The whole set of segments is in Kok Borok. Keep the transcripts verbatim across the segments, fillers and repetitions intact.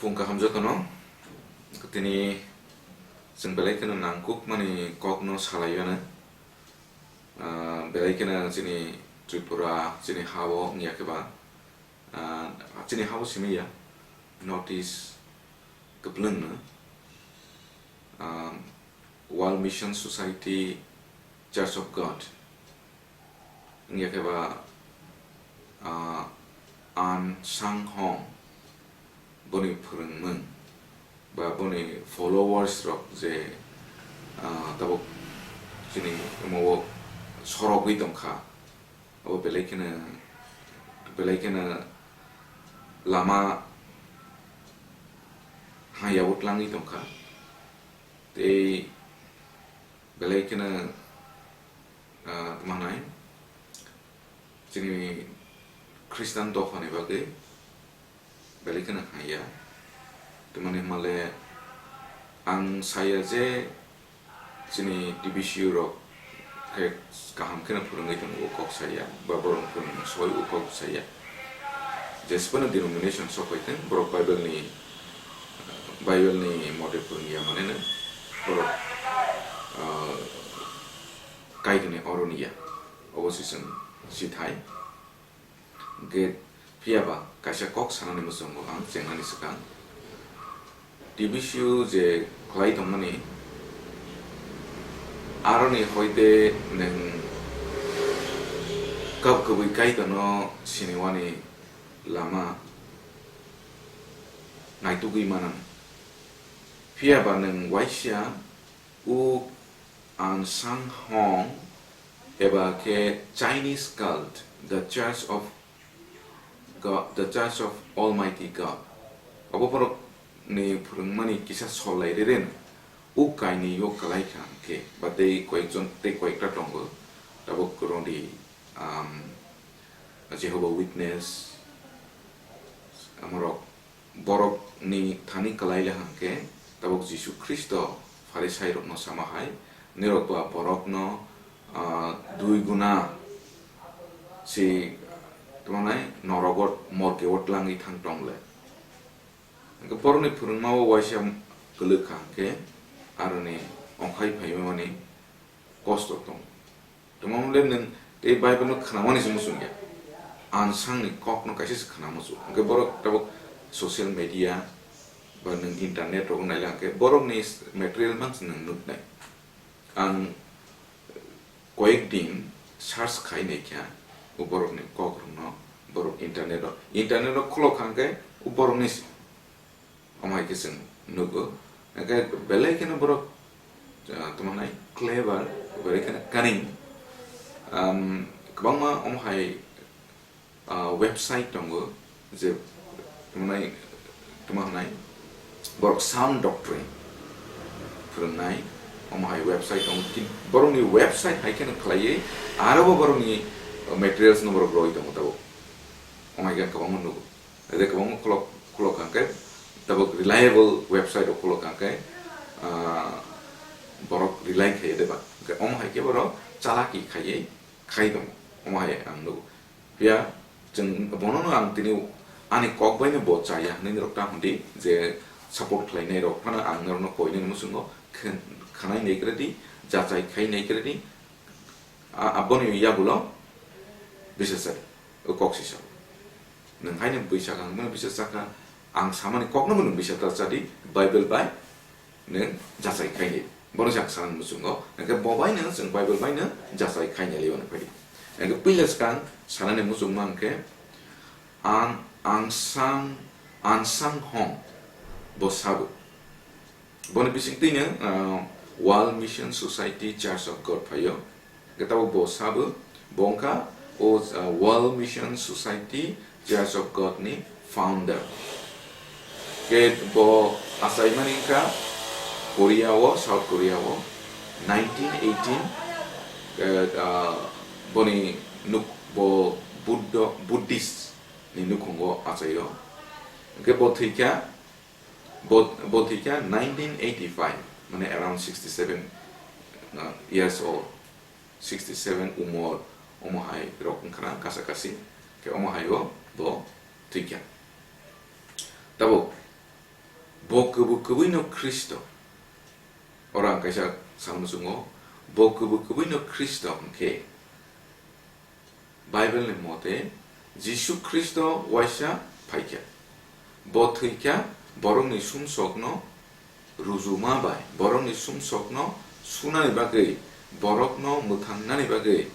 Phung kaham jotono, tini chwng belai kheno nangkukmani kokno salaiyano. Ah, belai kheno chini Tripura, chini ha-o wngya khe ba, ah, chini ha-o simi ya, North East kwplwngno, ah, World Mission Society Church of God wngya khe ba, ah, Aung San Hong boni phwrwngmung ba boni followers rok je, ah, tabuk chini omo o sorogwi tongkha, abo belai kheno, belai kheno lama hamya o twlangwi tongkha. Tei belai kheno, ah, tma hwnai, chini Khristan dophani bagwi belai kheno hamya. Tei mani hwnmale ang saya je chini T B C U rok khe kaham kheno phwrwngwi tongo, o kok saya ba borok phwrwng soi o kok saya. Jesphano denomination sok hai thang, borok Bible ni, Bible ni mote phwrwngya maneno borok, ah, Kaitorni aro niya. Obo se chwng sithai. Hwnkhe phiya ba kaisa kok sanani muchungo ang chengnani swkang. T B C U je khlai tongmani, aroni hoite nwng kab kwbwi Kaitorno siniwani lama naitugwi manang. Phiya ba nwng waisa o Aung San Hong eba khe Chinese cult, the Church of God, the Church of Almighty God. Abo borok ni phwrwngmani kisa sol lai rereno, o kainwi o kwlai kha hwnkhe, ba tei koyekjon, tei koyekta tongo, tabuk roni, um, Jehovah Witness, amorok borokni thani kwlai le hwnkhe, tabuk Jisu Khristo Pharisairokno sama hai, nirok ba borokno, ah, dui guna se tongmani norogo morgeo twlangwi thang tong le. Hwnkhe borokni phwrwngmao waisa kwlwk kha hwnkhe, aroni ongkhai phaimani kosto tongo. Tongmani le nwng tei Bible no khwnamani se muchung ya. Aung San ni kok no kaisa se khwna muchung. Hwnkhe borok tabuk social media ba nwng internet rogo naila hwnkhe borokni material mang se nwng nuknai. Ang koyek din search khai naikha o borokni kok rokno, borok internet o, internet o khulok kha hwnkhe o borokni se. Omo hai khe chwng nugo. Hwnkhe belai kheno borok, ah, tamo hwnai clever, belai kheno cunning. Um, kwbangma omo hai, ah, website tongo je tamo hwnai, tamo hwnai borok sound doctrine phwrwngnai, omo hai website tongo. Kin-, borokni website hai kheno khlaiwi aro bo borokni materials no borok roi tongo tabuk. Omo hai khe kwbangma nugo. Ede kwbangma khulok, khulok hwnkhe, tabuk reliable website rok khulok hwnkhe, ah, borok rely khai de ba. Hwnkhe omo hai khe borok chalaki khaiwi khai tongo. Omo hai ang nugo. Phiya chwng bono no ang tini ani kok bai no bo chaya hwnwi norok ta hwn di je support khlainai rok phano ang norok no koi nini muchungo khe-, khwnai nai kre di, jachai khai nai kre di. A, aboni yagulo bisa chadi, o kok sisa. Nwng haino bwisa kha, nwng bisa chakha, ang samani kokno bo nwng bisa ta chadi, Bible bai nwng jachai khaini. Bono se ang sanani muchungo, hwnkhe bo bai nwng chwng Bible bai nwng jachai khaini liyo nwng phaidi. Hwnkhe puila swkang sanani muchungma hwnkhe, ang, ang sang, ang sang hong bo sabo. Boni bisingtwi nwng, ah, World Mission Society Church of God phaio. Hwnkhe tabuk bo sabo, bo wngkha o, ah, World Mission Society Church of God ni founder. Hwnkhe bo achaimani wngkha Korea o, South Korea o, nineteen eighteen, eh, ah, boni nuk-, bo Buddho, Buddhist ni nukhungo achaio. Hwnkhe bo thwikha, Bo, bo thwikha nineteen eighty-five, mane around sixty-seven, uh, years old, sixty-seven umor, omo hai rok wngkha na kasa kasi, khe omo hai o bo thwikha. Tabuk Bo kwbwi kwbwino Khristo. Oro ang kaisa samung chwngo, bo kwbwi kwbwino Khristo hwnkhe Bible ni mote Jisu Khristo waisa phaikha. Bo thwikha borokni sumsokno rujuma bai, borokni sumsokno sunani bagwi, borokno mwthangnani bagwi.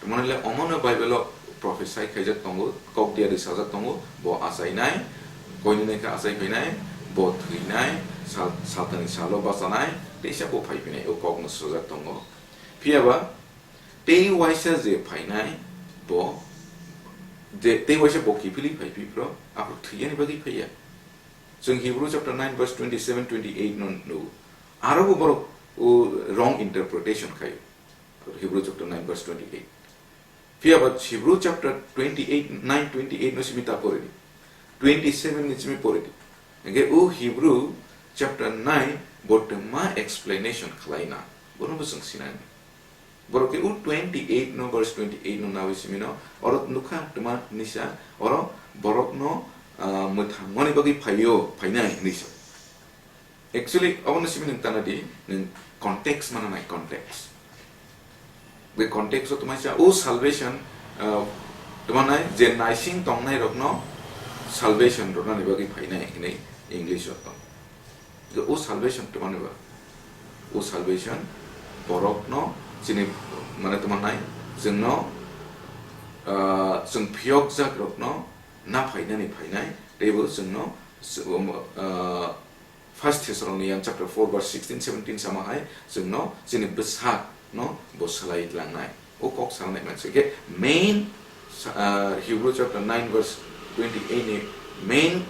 Tamoni le omono Bible o prophesy khaijak tongo, kok diya ri sajak tongo, bo achainai, koinene khe achai phainai, bo thwinai, sal, saltani salo bachanai, teisa bo phai phinai, o kokno sojak tongo. Phiya ba, tei waisa je phainai, bo, je, tei waisa bo kiphilwi phai phi phro, aphuru thwiyani bagwi phaiya. Chwng Hebrew chapter nine verse twenty-seven, twenty-eight no nugo. Aro bo borok, o, wrong interpretation khaio. Hebrew chapter nine verse twenty-eight. Phiya ba Hebrew chapter twenty-eight, nine twenty-eight no simi ta pori di. Twenty-seven ni simi pori di. Hingke o Hebrew chapter nine bo twma explanation khlaina. Bono bo chwng sinani. Borok ke o twenty-eight no verse twenty-eight no nawi simi no. Oro nukha twma nisa. Oro borok no, ah, mwthangmani bagwi phaio, phainai hinwi sa. Actually, obono simi nwng tana di, nwng context mana nai, context. Be context o twma sa, o salvation, ah, twma nai, je naising tongnai rokno salvation rwnani bagwi phainai hinwi English o tong. Je o salvation twma ni ba, o salvation borokno chini, mane twma nai, chwngno, ah, chwng phiyokjak rokno na phainani phainai, teibo chwngno, s-, um, ah, First Thessalonians chapter four verse sixteen, seventeen sama hai chwngno chini bwsakno bo swlai tlangnai. O kok sanai manse khe main sa-, ah, Hebrew chapter nine verse twenty-eight ni main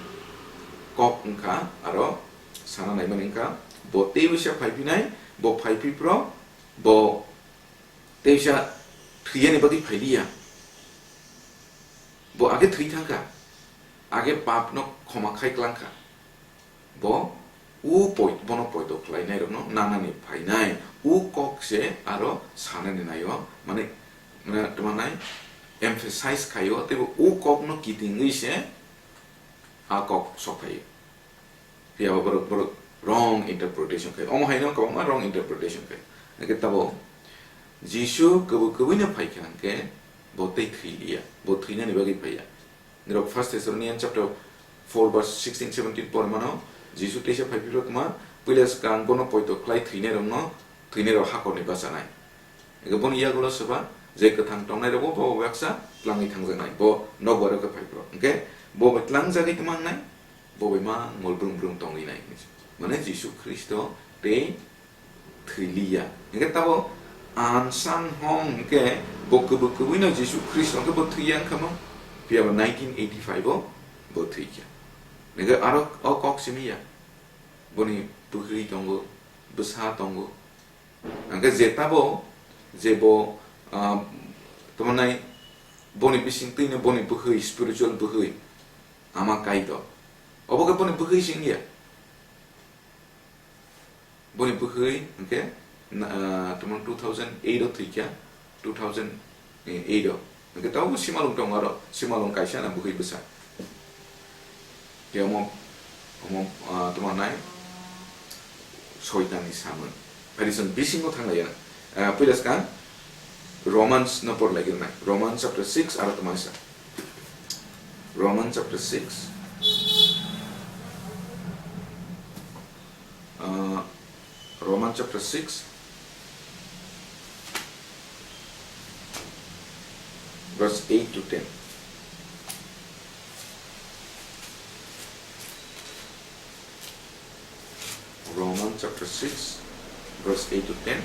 kok wngkha aro sana naimani wngkha bo tei bisa phaiphinai, bo phaiphi phro, bo teisa thwiyani bagwi phailiya. Bo age thwi thangkha, age papno khoma khai klangkha. Bo u poi-, bono poito khlainairokno nanani phainai, u kok se aro sanani naio, mane, mane, tamo nai emphasize khaio, teibo u kokno kitingwi se a kok sok phaio. Phiya ba borok, borok wrong interpretation khai. Omo haino kwbangma wrong interpretation khai. Hingke tabo Jisu kwbwi kwbwino phaikha hingke bo tei thwi liya, bo thwinani bagwi phaiya. Nirok First Thessalonians chapter four verse sixteen, seventeen por mano, Jisu teisa phaiphiro tma, puila swkang bono poito khlai thwinairokno, thwinairok hakorni bachanai. Hingke boni yagulo soba, je kwthang tongnairokbo bo baksa tlangwi thangjaknai, bo nokbar khe phaiphiro. Hingke bo bai tlangjagwi tma wngnai, bo bai ma mol brung brung tongwi nai hinwi. Mane Jisu Khristo tei thwi liya. Hingke tabo ansang hong hingke bo kwbwi kwbwino Jisu Khristo hingke bo thwiya wngkha mo. Phiya bo nineteen eighty-five o bo thwikha. Hingke aro o kok simi ya. Boni bwkhwi tongo, bwsa tongo. Hingke je tabo, je bo, ah, tamo nai boni bising twino boni bwkhwi, spiritual bwkhwi, ama Kaitor. Obo khe boni bwkhwi se wngya. Boni bwkhwi hingke, na, ah, tamo two thousand eight o thwikha, two thousand eight o. Hingke tabukhe simalwng tongo aro, simalwng kaisa na bwkhwi bwsa. Khe omo, omo, ah, tamo nai Soitanni samung. Phai di chwng bisingo thanglaina. Ah, puila swkang Romans no porlai gwnai. Romans chapter six aro tamo sa. Romans chapter six. Uh, Romans chapter six, verse eight to ten. Romans chapter six, verse eight to ten.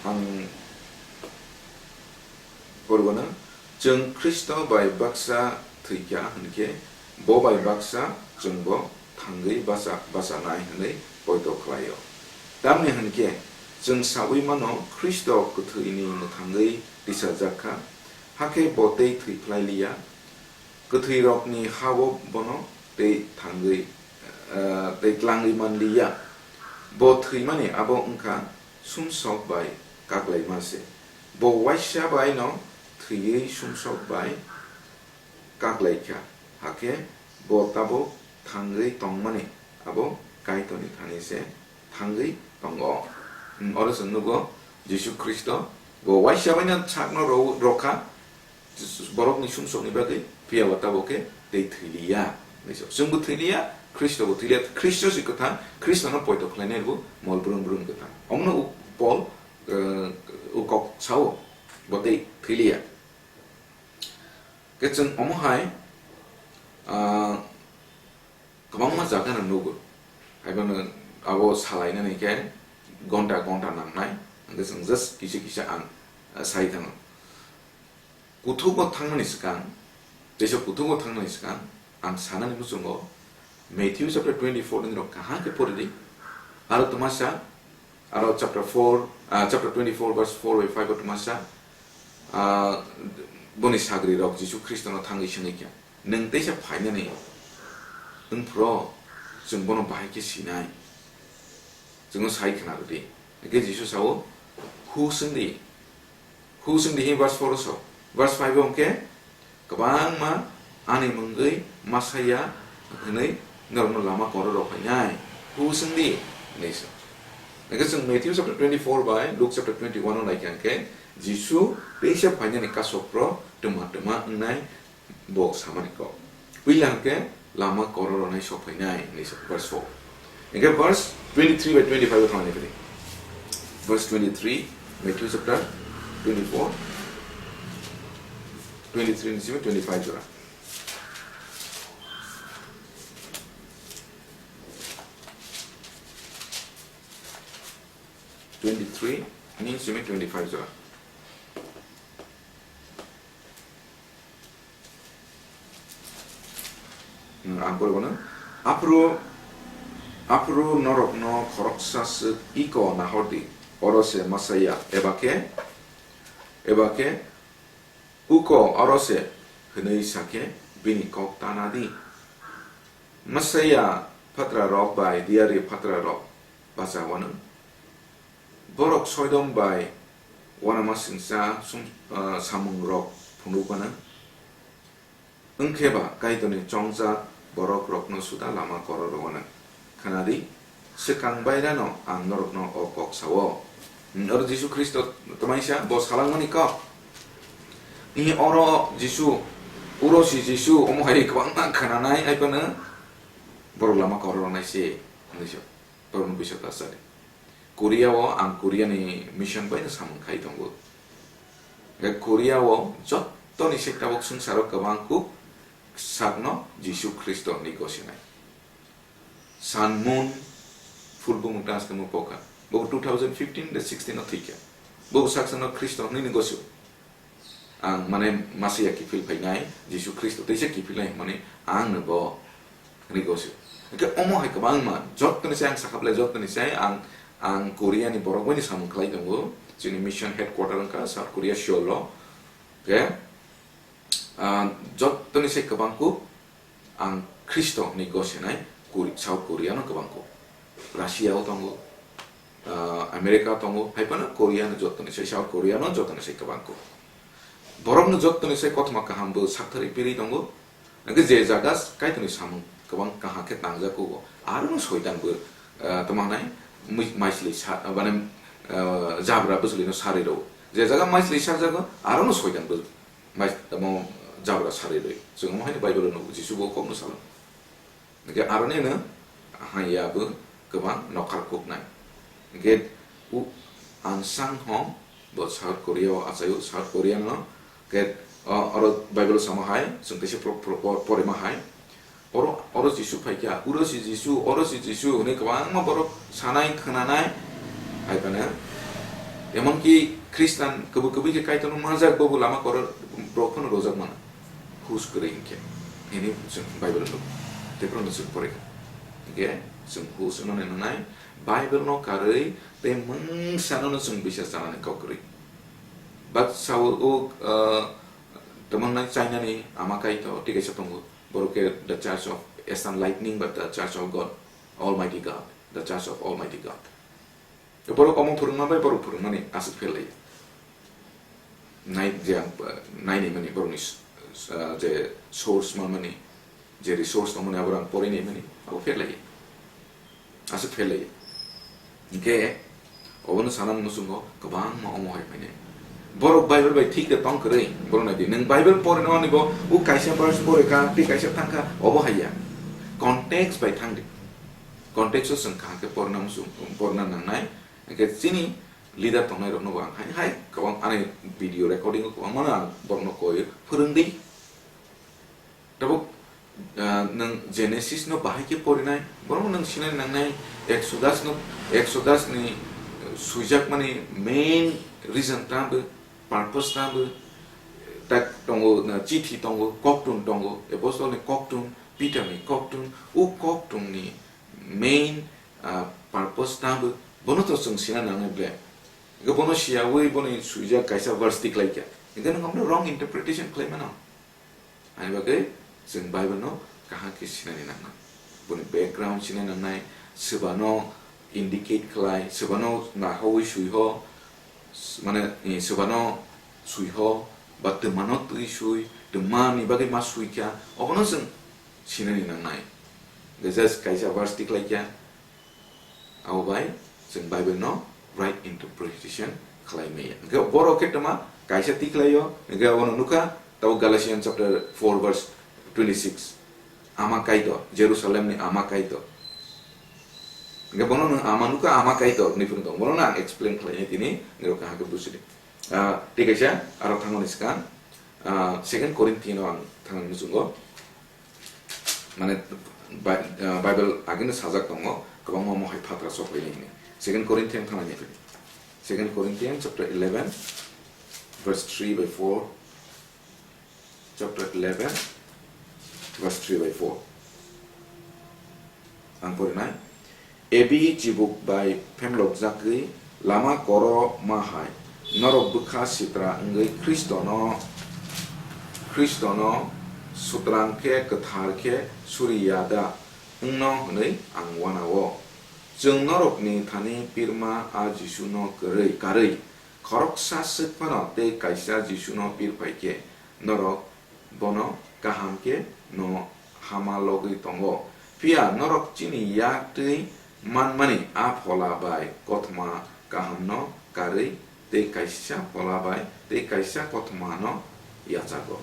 Ang Purbo no, chwng Khristo bai baksa thwikha hwnkhe, bo bai baksa chwngbo thangwi bacha-, bachanai hwnwi poito khlaio. Tamni hwnkhe, chwng saui mano Khristo kwthwini mwthangwi tisajak kha, hakhe bo tei thwi phlai liya, kwthwirokni ha-o bono tei thangwi, eh, tei tlangwi man liya. Bo thwimani abo wngkha sumsok bai kaklaima se. Bo waisa bai no thwiwi sumsok bai kaklai kha, hakhe bo tabuk thangwi tongmani abo Kaitorni thani se thangwi tongo. Hmm, oro chwng nugo Jisu Khristo bo waisa baino sakno ro-, rokha, borokni sumsokni bagwi, phiya ba tabuk khe tei thwi liya. Chwngbo thwi liya, Khristo bo thwi liya, Khristo se kwthang, Khristono poito khlainai bo mol brwm brwm kwthang. Omono u-, Pol, eh, u kok sao, bo tei thwi liya. Khe chwng omo hai, ah, kwbangma jaga no nugo. Haiphano abo salainani khe gonta gonta nangnai, hwnkhe chwng just kisa kisa ang, ah, sai thangno. Kuthugo thangmani swkang, teisa kuthugo thangmani swkang, ang sanani muchungo Matthew chapter twenty-four ni rok kaham khe pori di. Aro twmasa, aro chapter four, ah, chapter twenty-four verse four bai five o twmasa, ah, boni sagri rok Jisu Khristo no thangwi swngwi kha, "Nwng teisa phainani wngphuru chwng bono bahai khe sinai?" Chwngno sai khna rwdi. Hwnkhe Jisu sao, "Who swngdi? Who swngdi?" Hwnwi verse four o sao. Verse five o hwnkhe, "Kwbangma ani mungwi masaya hwnwi norokno lama koro rok phainai. Who swngdi?" hwnwi sa. Hwnkhe chwng Matthew chapter twenty-four bai Luke chapter twenty-one o naikha hwnkhe, Jisu teisa phainani kasokro twma twma wngnai bo samani kok. Puila hwnkhe lama koro ronai sok phainai hinwi sa, verse four. Hwnkhe verse twenty-three bai twenty-five o thangni phiri. Verse twenty-three, Matthew chapter twenty-four, twenty-three ni simi twenty-five jora. Twenty-three ni simi twenty-five jora. Hmm, ang poribo no. Aphuru, aphuru norokno khoroksa swk iko nahor di, oro se Masaia, eba khe, eba khe uko oro se hwnwi sa khe bini kok ta na di. Masaia phatrarok bai diyari phatrarok bacha uanw. Borok Sodom bai uanamasingcha sum-, ah, samungrok phunuk uanw. Wngkhe ba Kaitorni chongjak borokrokno suda lama kororo uanw. Khna di, swkang bairano ang norokno o kok sao. Hmm, oro Jisu Khristo twmaisa bo salangmani kok. Ini oro Jisu, uro si Jisu, omo hai kwbangma khnanai, hai phano borok lama kororo nai se, hinwi se. Borokno bisa ta sadi. Korea o ang Korea ni mission bai no samung khai tongo. Hwnkhe Korea o jottoni se tabuk swngcharo kwbang kuk sakno Jisu Khristo hinwi gosinai. Sun Moon, full bumung ta swkang poka. Bo two thousand fifteen de sixteen o thwikha. Bo saksano Khristo hinwi ni gosio. Ang mane Masia kiphil phainai, Jisu Khristo teisa kiphilnai hwnmani ang no bo hwnwi gosio. Hwnkhe omo hai kwbangma jottoni sai ang sakha bwlai jottoni sai ang, ang Korea ni borok bai ni samung khlai tongo. Chini mission headquarter wngkha South Korea Seoul o. Hwnkhe, ah, jottoni sai kwbang kuk ang Khristo hinwi gosinai Kori-, South Korea no kwbang kuk. Russia o tongo, ah, America tongo, hai phano Korea no jottoni sai, South Korea no jottoni sai kwbang kuk. Borok no jottoni sai kothoma kaham bo sakthari piri tongo. Hwnkhe je jaga Kaitorni samung kwbang kaham khe tangjak kugo, aro no soitan bo, ah, tamo hwnai mui-, maisli sa, mane, ah, jabra bwswlino sarwi rwo. Je jaga maisli sakjago, aro no soitan bo Mai tamo jabra sarwi rwi. Chwng omo haino Bible-o nugo, Jisu bo kokno salo. Hwnkhe aroni hwno, haiya bo kwbang nokhar kuknai. Hwnkhe u-, Aung San Hong bo South Korea-o achaio, South Korea-no. Hwnkhe o-, oro Bible-o samo hai, chwng teisa pro-, pro-, por-, porima hai. Oro, oro Jisu phaikha, uro si Jisu, oro si Jisu hwnwi kwbangma borok sanai, khwnanai. Hai phano, emonki Khristan kwbwi kwbwi khe Kaitorno manjak, bobo lama koro borok phano rojak mano. Hus kwrwi hinkhe, hini chwng Bible-o nugo. Tei phano chwng porikha. Hinkhe chwng hus wngmani nangnai, Bible-no karwi tei mungsano chwng bisa chanani kok kwrwi. But sao o, uh, tamo hwnai China-ni ama Kaitor tei kaisa tongo. Borok khe the Church of Eastern Lightning ba the Church of God, Almighty God, the Church of Almighty God. Borok omo phwrwngma bai borok phwrwngmani aswk pherlai. Nai je ang, uh, naini mani borokni s-, s-, uh, je source manmani. je resource tongmani abo rang porinai mani abo fail lai. Aswk fail lai. Hingke obono sana muchungo kwbangma omo hai phainai. Borok Bible bai thik de tong kwrwi, borok nai di. Nwng Bible porino ani bo u kaisa verse pore ka, tei kaisa thang kha, obo hai ya. Context bai thang di. Context o chwng kaham khe porina muchung, porina nangnai. Hingke chini leader tongnai rokno bo ang hai, hai kwbang ani video recording o kwbangma no ang borokno koi phwrwng di. Tabuk, ah, nwng Genesis no bahai khe porinai, borok nwng sinai nangnai Exodus no, Exodus ni, eh, suijakmani main reason tamo, purpose tamo, tak tongo, na, chithi tongo, koktun tongo, apostle ni koktun, Peter ni koktun, o koktun ni main, ah, purpose tamo, bono to chwng sina nangnai ble. Hingke bono siyawi boni suijak kaisa verse tiklai kha. Hingke nwng abono wrong interpretation khlai mano. Ani bagwi chwng Bible no kaham khe sinani nangnai. Boni background sinani nangnai, swbano indicate khlai, swbano nahawi sui ho, s-, mane, eh, swbano sui ho, ba twmano twi sui, twmani bagwi ma sui kha, obono chwng sinani nangnai. Just kaisa verse tiklai kha, abo bai chwng Bible no right interpretation khlai maya. Hingke borok khe tama kaisa tikhlaio, hingke abono nukha, tabo Galatians chapter four verse twenty-six. Ama Kaitor, Jerusalem ni Ama Kaitor. Hingke bono nwng ama nukha, Ama Kaitor ni phunuk tong. Bono ang explain khlainai tini, nirok kaham khe bujidi. Ah, tei kaisa aro thangmani swkang, ah, Second Corinthian o ang thangmani muchungo. Mane, Bi-, ah, Bible agini sajak tongo, kwbangma omo hai phatra sok bai hini. Second Corinthian thangmani phai. Second Corinthian chapter eleven, verse three by four. Chapter eleven, verse three by four. Ang porinai. Ebi chibuk bai phemlokjagwi lama koro ma hai. Norok bwkha sitra wngwi Khristono, Khristono sutrang khe kwthar khe suri ya da wngno hwnwi ang uanao. Chwng norokni thani pirma a Jisuno kwrwi, karwi khoroksa swk phano tei kaisa Jisuno pir phai khe norok bono kaham khe no hama logwi tongo. Phiya norok chini yak twi manmani a Phola bai kothoma kahamno karwi tei kaisa Phola bai tei kaisa kothomano yachago.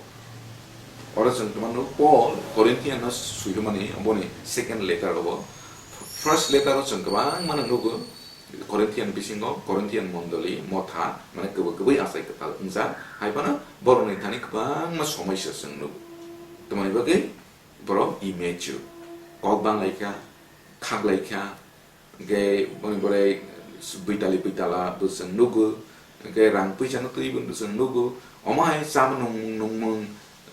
Oro chwng twmano Paul Corinthian no suihimani boni second letter rogo. First letter o chwng kwbangma no nugo, Corinthian bisingo, Corinthian mondoli, motha, mane kwbwi kwbwi achai kwtal wngjak, hai phano borokni thani kwbangma somoisa chwng nugo. Tamoni bagwi borok immature, kok bang lai kha, khak lai kha, hingke boni borai bwitali bwitala bo chwng nugo, hingke rang puisa no twi bo chwng nugo, omo hai chama nung nungmung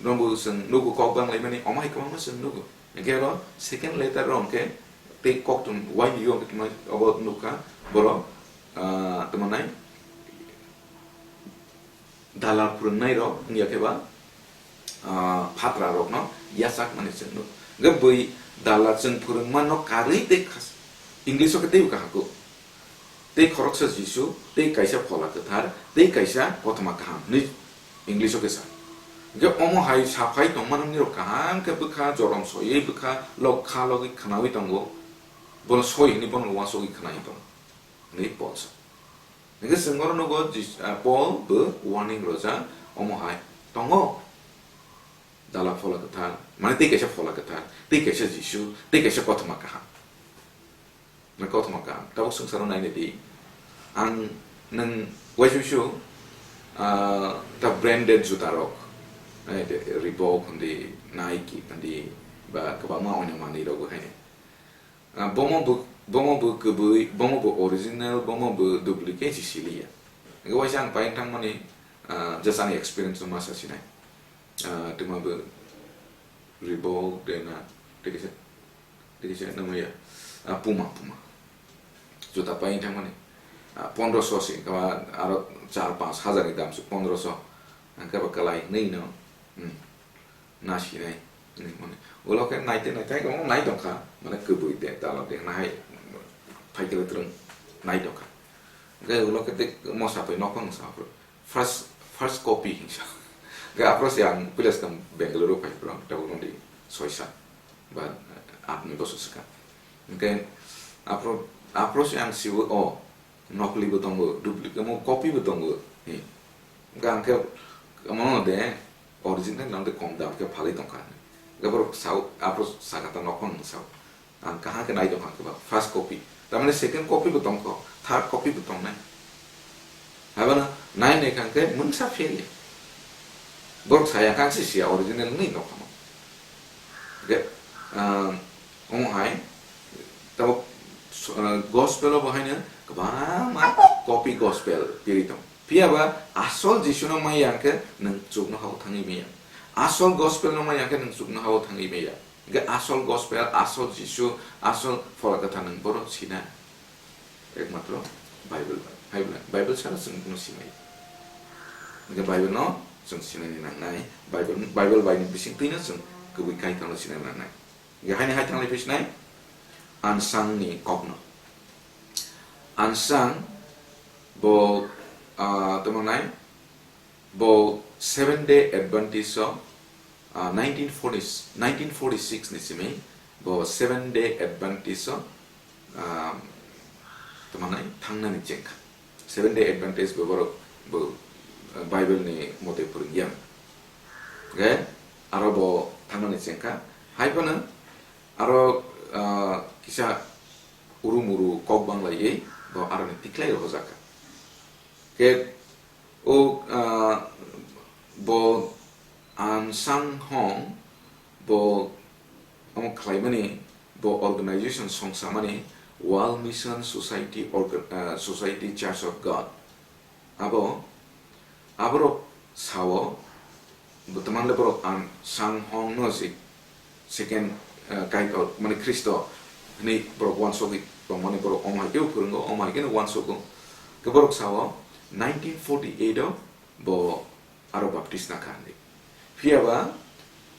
no bo chwng nugo, kok bang lai mani omo hai kwbangma chwng nugo. Hingke oro second letter ro hingke tei koktun wai ni yo hingke tongmani obo nukha borok, ah, tongmani dalal phwrwngnai rok wngya khe ba, ah, phatra rokno yachak mani chwng nuk. Hingke bui dalal chwng phwrwngma no karwi tei khas-, English o khe teibo kaham kuk. Tei khoroksa Jisu, tei kaisa Phola Kwthar, tei kaisa Kothoma Kaham hwnwi English o khe sa. Hingke omo hai saphai tongmani rok kaham khe bwkha jorom soiwi bwkha lok kha logwi khwnawi tongo. Bono soi hwnwi bono uansugwi khwnai tongo. Hwnwi Paul sa. Hingke chwng oro nugo Jis-, ah, Paul bo warning rojak omo hai tongo. Dala Phola Kwthar, mane tei kaisa Phola Kwthar, tei kaisa Jisu, tei kaisa Kothoma Kaham. Na kothoma kaham. Tabuk swngcharo naina di. Ang nwng uaisuisu, ah, ta branded juta rok. Eh, de, Reebok hwndi, Nike hwndi, ba kwbangma oinw manwi rok bo haino. Ah, bomo bo, bomo bo kwbwi, bomo bo original, bomo bo duplicate si siliya. Hwnkhe waisa ang paina thangmani, ah, just ani experience no ma sa sinai. Ah, tuma bo Reebok de na, tei kisa, tei kisa nangmaya, ah, Puma, Puma. Juta pai thangmani, ah, pondroso se, kama aro char panch hajar ni dam se pondroso. Ang khe ba kalai nwi no, hmm, na sinai, nwi mani. Ulo khe naite naite, ang khe nai tongkha, mane kwbwi de, dala de, nahai, phaikhe twrwng nai tongkha. Hwnkhe ulo khe tei mosa pai nokphang sa phuru. First, first copy hinsa. Hwnkhe aphuru se ang puila swkang Bengaluru phai phuru ang tabuk nodi soi sa. ba atni bosor swkang. Hwnkhe aphro, aphro se ang siwo, o, nokli bo tongo, duplicate, omo copy bo tongo. Hi. Hwnkhe ang khe omo de original nang de kom dam khe phalwi tongkha. Hwnkhe borok sao, aphro saka ta nokphang sao. Ang kaham khe nai tongkha khe ba first copy. Tamani second copy bo tongkho, third copy bo tongnai. Haibano nai nai kha khe mungsa fail ya. Borok saya kang si sia original nai nokha mo. Hwnkhe, ah, omo hai, tabo, ah, gospel o bo haino kwbangma copy gospel piri tong. Phiya ba asol Jisu no maya khe nwng chukno hao thangwi maya. Asol gospel no maya khe nwng chukno hao thangwi maya. Hwnkhe asol gospel, asol Jisu, asol Phola Kwthar nwng boro sina. Ekmatro Bible bai. Hai bwle, Bible sara chwng no sinai. Hwnkhe Bible no chwng sinani nangnai. Bible, Bible bai ni bising twino chwng kwbwi Kaitor no sinani nangnai. Hwnkhe haini hai thanglai phi sinai, Unsung ni kok no. Unsung bo, ah, tamo nai, bo Seventh Day Adventist o, ah, nineteen forty, nineteen forty-six ni simi bo Seventh Day Adventist o, ah, tamo nai thangnani chengkha. Seventh Day Adventist bo borok bo, ah, Bible ni mote phwrwngya. Hwnkhe aro bo thangnani chengkha. Hai phano aro, ah, kisa uru muru kok banglaiwi bo aroni tikhlai rohojakha. Khe o, ah, bo Unsung Hong bo omo khlaimani, bo organization songsamani World Mission Society orga-, ah, Society Church of God. Abo, aborok sao, bo tamang le borok Unsung Hong no si second, eh, Kaitor, mane Khristo hinwi borok uansugwi tongmani borok omo hai khe phwrwngo, omo hai khe uansugo. Khe borok sao, nineteen forty-eight o bo aro baptisma kha hinwi. Phiya ba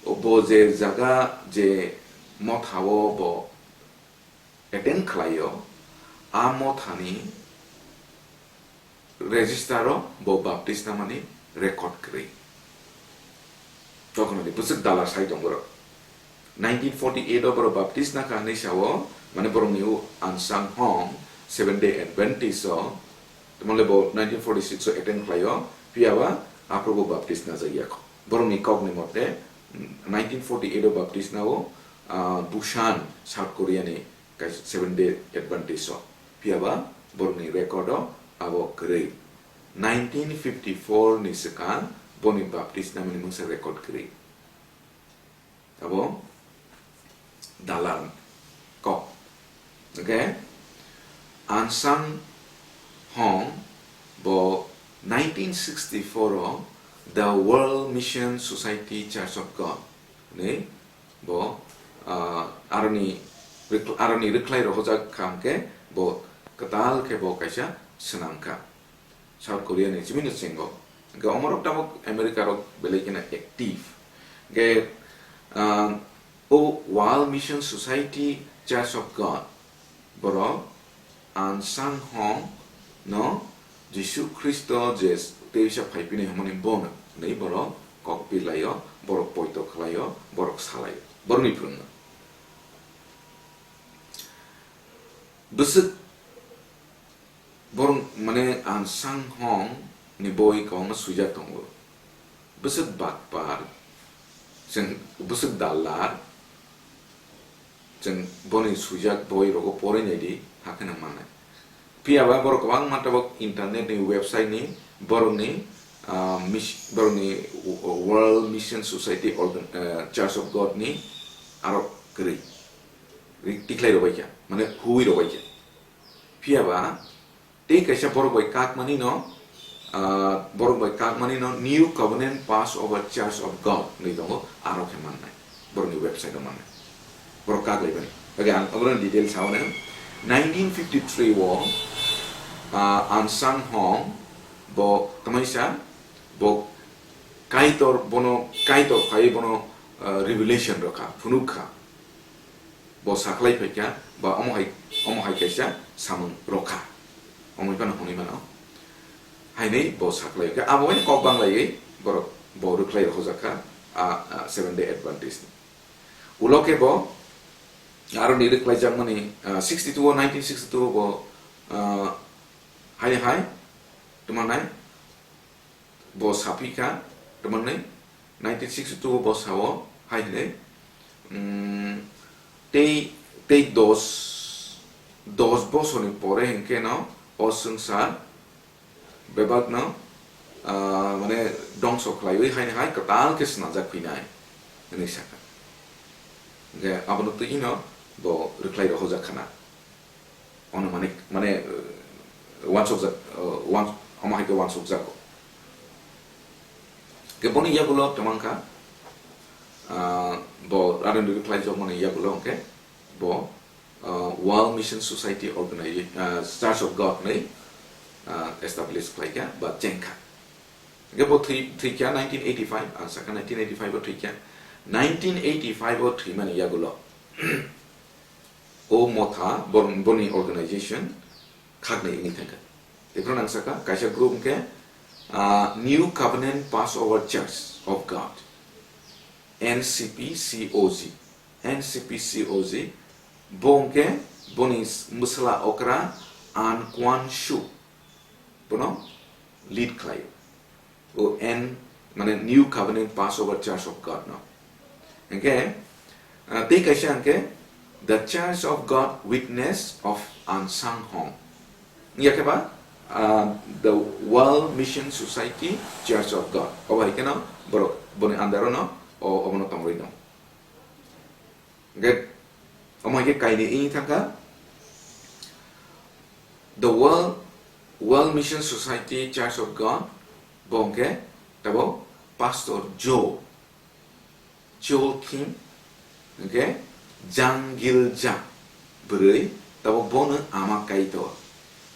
bo je jaga, je motha o bo attend khlaio, a mothani register o bo baptisma mani record kwrwi. Tokoni bwswk dalar sai tong borok. Nineteen forty-eight o borok baptisma kha hinwi sao, mane borokni o Unsung Hong Seventh Day Adventist o, tamo le bo nineteen forty-six o attend khlaio, phiya ba aphuru bo baptisma jakya kho. Borokni kokni mote, nineteen forty-eight o baptisma o, ah, Busan, South Korea ni kaisa Seventh Day Adventist o. Phiya ba borokni record o abo kwrwi. Nineteen fifty-four ni swkang boni baptisma mani mungsa record kwrwi. Abo dalar kok. Okay? Unsung Hong bo nineteen sixty-four o The World Mission Society Church of God ni bo, ah, aroni rwkh-, aroni rwkhlai rohorjak kha hwnkhe bo kwtal khe bo kaisa swnam kha. South Korea ni chimino chengo. Hwnkhe omorok tabuk America rok belai kheno active. Hwnkhe, ah, o World Mission Society Church of God borok Unsung Hong no Jisu Khristo je teisa phaipinai hwnmani bono hwnwi borok kok bilaio, borok poito khlaio, borok salaio. Borokni phwrwngno. Bwswk borok mane Unsung Hong ni boi kwbangma swijak tongo. Bwswk bakpar, chwng bwswk dalar, chwng boni swijak boi rogo porinai di, hakheno mannai. Phiya ba borok kwbangma tabuk internet ni website ni borokni, ah, mis-, borokni World Mission Society organ-, ah, Church of God ni aro kwrwi. Ri-, tikhlai rwbaikha, mane huwi rwbaikha. Phiya ba tei kaisa borok bai kakmani no, ah, borok bai kakmani no New Covenant Passover Church of God hinwi tongo, aro khe mannai, borokni website o mannai. Borok kak lai bani. Okay, ang obono detail sao nang. Nineteen fifty-three o, ah, Unsung Hong bo tamaisa bo Kaitor bono, Kaitor phai bono, ah, revelation rwkha, phunuk kha. Bo sakhlai phaikha, ba omo hai, omo hai kaisa samung rwkha. Omo hai phano hwnwi mano. Hainwi bo sakhlai kha, abo bai kok banglaiwi borok bo rwkhlai rwjakha, a, a, Seventh Day Adventist ni. Ulo khe bo Aro ni rwkhlaijakmani, ah, sixty-two o, nineteen sixty-two o bo, ah, hai hai, tuma nai, bo saphi kha, tuma nai, nineteen sixty-two o bo sao, hai hinwi, mm, tei, tei dos, dos bosorni pore hinkhe no o swngchar bebakno, ah, mane dongso khlaiwi haini hai kwtal khe swnajak phinai hwnwi sakha. Hwnkhe abono twi hino bo rwkhlai rohorjak khana. Ono mane, mane, eh, wansukjak, eh, wans-, omo hai khe wansukjago. Hwnkhe boni yagulo twmang kha, ah, bo radon rwkhlaijak mani yagulo hwnkhe bo, uh, World Mission Society Organization, uh, Church of God ni, uh, establish khlai kha ba cheng kha. Hwnkhe bo thwi, thwi kha nineteen eighty-five, ang sakha nineteen eighty-five o thwi kha. Nineteen eighty-five o thwimani yagulo o motha bor-, boni organization khaknwi wngwi thangkha. Ephuru nang sakha kaisa group hwnkhe, uh, New Covenant Passover Church of God. N C P C O G, N C P C O G, bo hwnkhe boni bwsla okra An Kuan Shu, bono lead khlaio. O N, mane New Covenant Passover Church of God no. Hwnkhe, ah, tei kaisa hwnkhe The Church of God Witness of An Sang Hong. Wngya khe ba, ah, the World Mission Society Church of God. Obo hai kheno borok boni under o no, o, obono tongwi no. Hwnkhe, omo hai khe kainwi wngwi thangkha. The World, World Mission Society Church of God, bo hwnkhe tabo Pastor Joe. Chol Kim, hwnkhe Jangilja bwrwi, tabo bono ama Kaitor.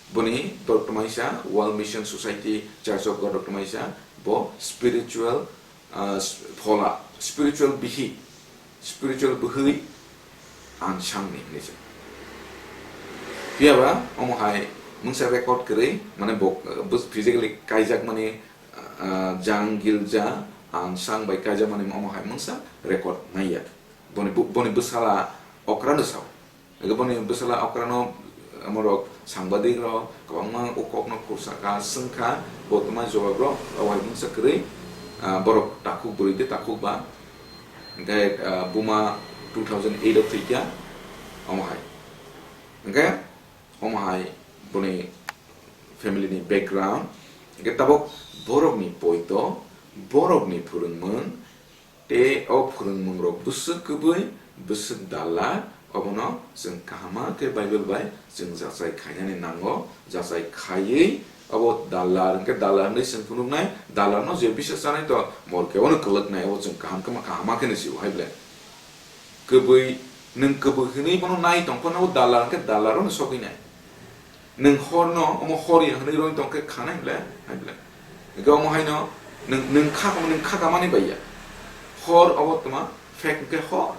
Boni borok twmaisa World Mission Society Church of God rok twmaisa, bo spiritual, ah, phola, spiritual bihik, spiritual bwhwi An Sangni hinwi se. Phiya ba omo hai mungsa record kwrwi, mane bo, bo physically kaijakmani, ah, Jang Gilja An Sang bai kaijakmani omo hai mungsa record manya. Boni bu-, boni bwsala okrano sao. Ego boni bwsala okrano, amorok sangbadik rok kwbangma o kokno khursa kha, swngkha, bo tongma jawab rok, o hai mungsa kwrwi, ah, borok takhuk bwrwi de takhuk ba. Hwnkhe, ah, buma two thousand eight o thwikha, omo hai. Hwnkhe, omo hai boni family ni background, hwnkhe tabok borokni poito, borokni phwrwngmung, tei o phwrwngmungrok bwswk kwbwi, bwswk dala, obono chwng kahama khe Bible bai chwng jachai khainani nango, jachai khaiwi obo dalar hwnkhe dalar hwnwi chwng phunuknai, dalarno je bisas chanai to morke ono kwlwknai, obo chwng kaham khe ma kahama khe nw sio hai ble. Kwbwi, nwng kwbwi hwnwi bono nai tong phano, o dalar hwnkhe dalaro no sogwi nai. Nwng horno, omo hor ya hwnwi roi tong khe khanai ble, hai ble. Hwnkhe omo haino nwng, nwng kha, nwng kha kamani bai ya. Hor obo tma, fake hwnkhe hor.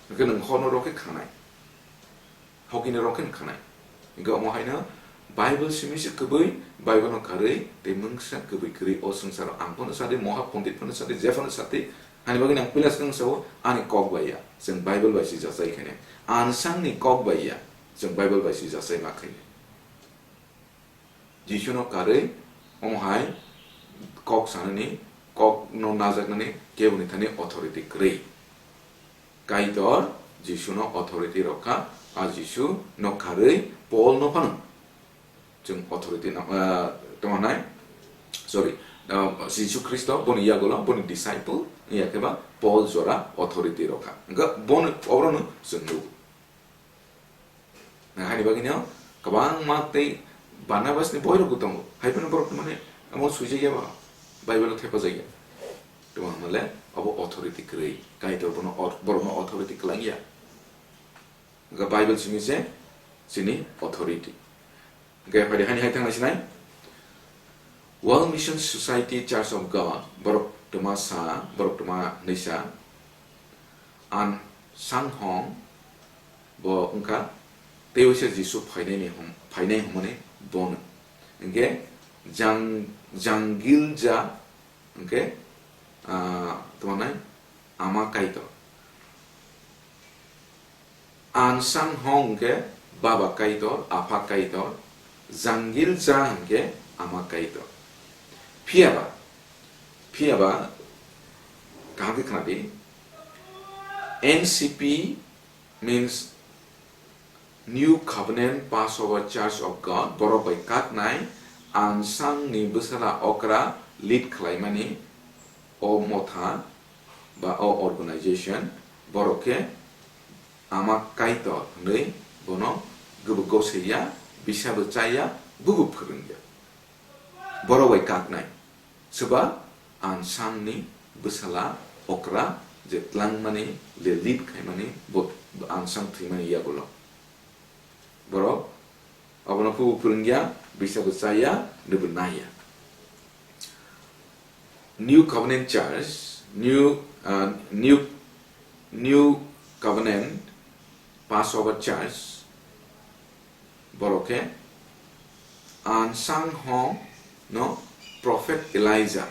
Hwnkhe nwng horno rok khe khanai. Hokini rok khe khanai. Hwnkhe omo haino Bible simi se kwbwi, Bible no karwi, tei mungsa kwbwi kwrwi o swngcharo ang phano sadi, Moha Pondit phano sadi, je phano sadi, hani bagwi ang puila swkang sao, ani kok bai ya, chwng Bible bai si jachai khainai. Ansangni kok bai ya, chwng Bible bai si jachai ma khainai. Jisuno karwi, omo hai kok sanani, kokno najaknani keboni thani authority kwrwi. Kaitor Jisuno authority rokha, a Jisu no karwi Paul no phano chwng authority no, ah, tongmanai, sorry, ah, Jisu Khristo boni yagulo, boni disciple, ya khe ba Paul jora authority rokha. Hwnkhe boni oborokno chwng nugo. Nang hani bagwi no kwbangma tei Barnabas ni boirokbo tongo. Hai phano borok mane amo swijak ya ba, Bible o thepajakya. Tongma hwnle abo authority kwrwi. Kaitor bono or-, borokno authority kwlangya. Hwnkhe Bible simi se chini authority. Hwnkhe phaidi hani hai thangna sinai. World Mission Society Church of God, borok tma sa, borok tma hwnwi sa, An Sang Hong, bo wngkha teiwisa Jisu phainai ni hum-, phainai hwnmani bono. Hwnkhe Jang-, Jangilja, hwnkhe, ah, tma nai, Ama Kaitor. Ahnsahnghong hwnkhe Baba Kaitor, Apha Kaitor, Jangil Ja hwnkhe Ama Kaitor. Phiyaba, phiyaba, kaham khe khna di, N C P means New Covenant Passover Church of God, borok bai kaknai Ahnsahnghong ni bwsala okra lead khlaimani o motha ba o organization, borok khe Ama Kaitor hwnwi bono gubuk gosei ya, bisa bo cha ya, bubo phwrwng ya. Borok bai kaknai. Swba Ahnsahnghong ni bwsala okra je tlangmani, je lead khaimani, bo Ahnsahnghong thwimani yagulo. Borok abono phubu phwrwngya, bisa bo cha ya, nubw nai ya. New Covenant Church, New, uh, New, New Covenant Passover Church, borok khe Ahnsahnghong no Prophet Elijah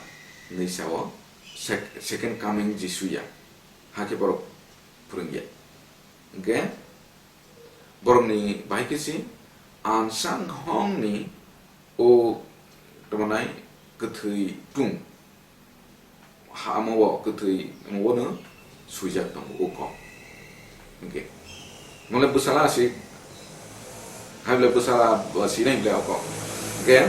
hwnwi sao, sec-, Second Coming Jisu ya, hakhe borok phwrwngya. Hwnkhe borokni bahai khe si Ahnsahnghong ni o tongmani kwthwi tung, ha, omo o kwthwi omo no swijak tongo o kok. Hwnkhe, mole bwsala si, hai bole bwsala ba sinai bole o kok. Hwnkhe,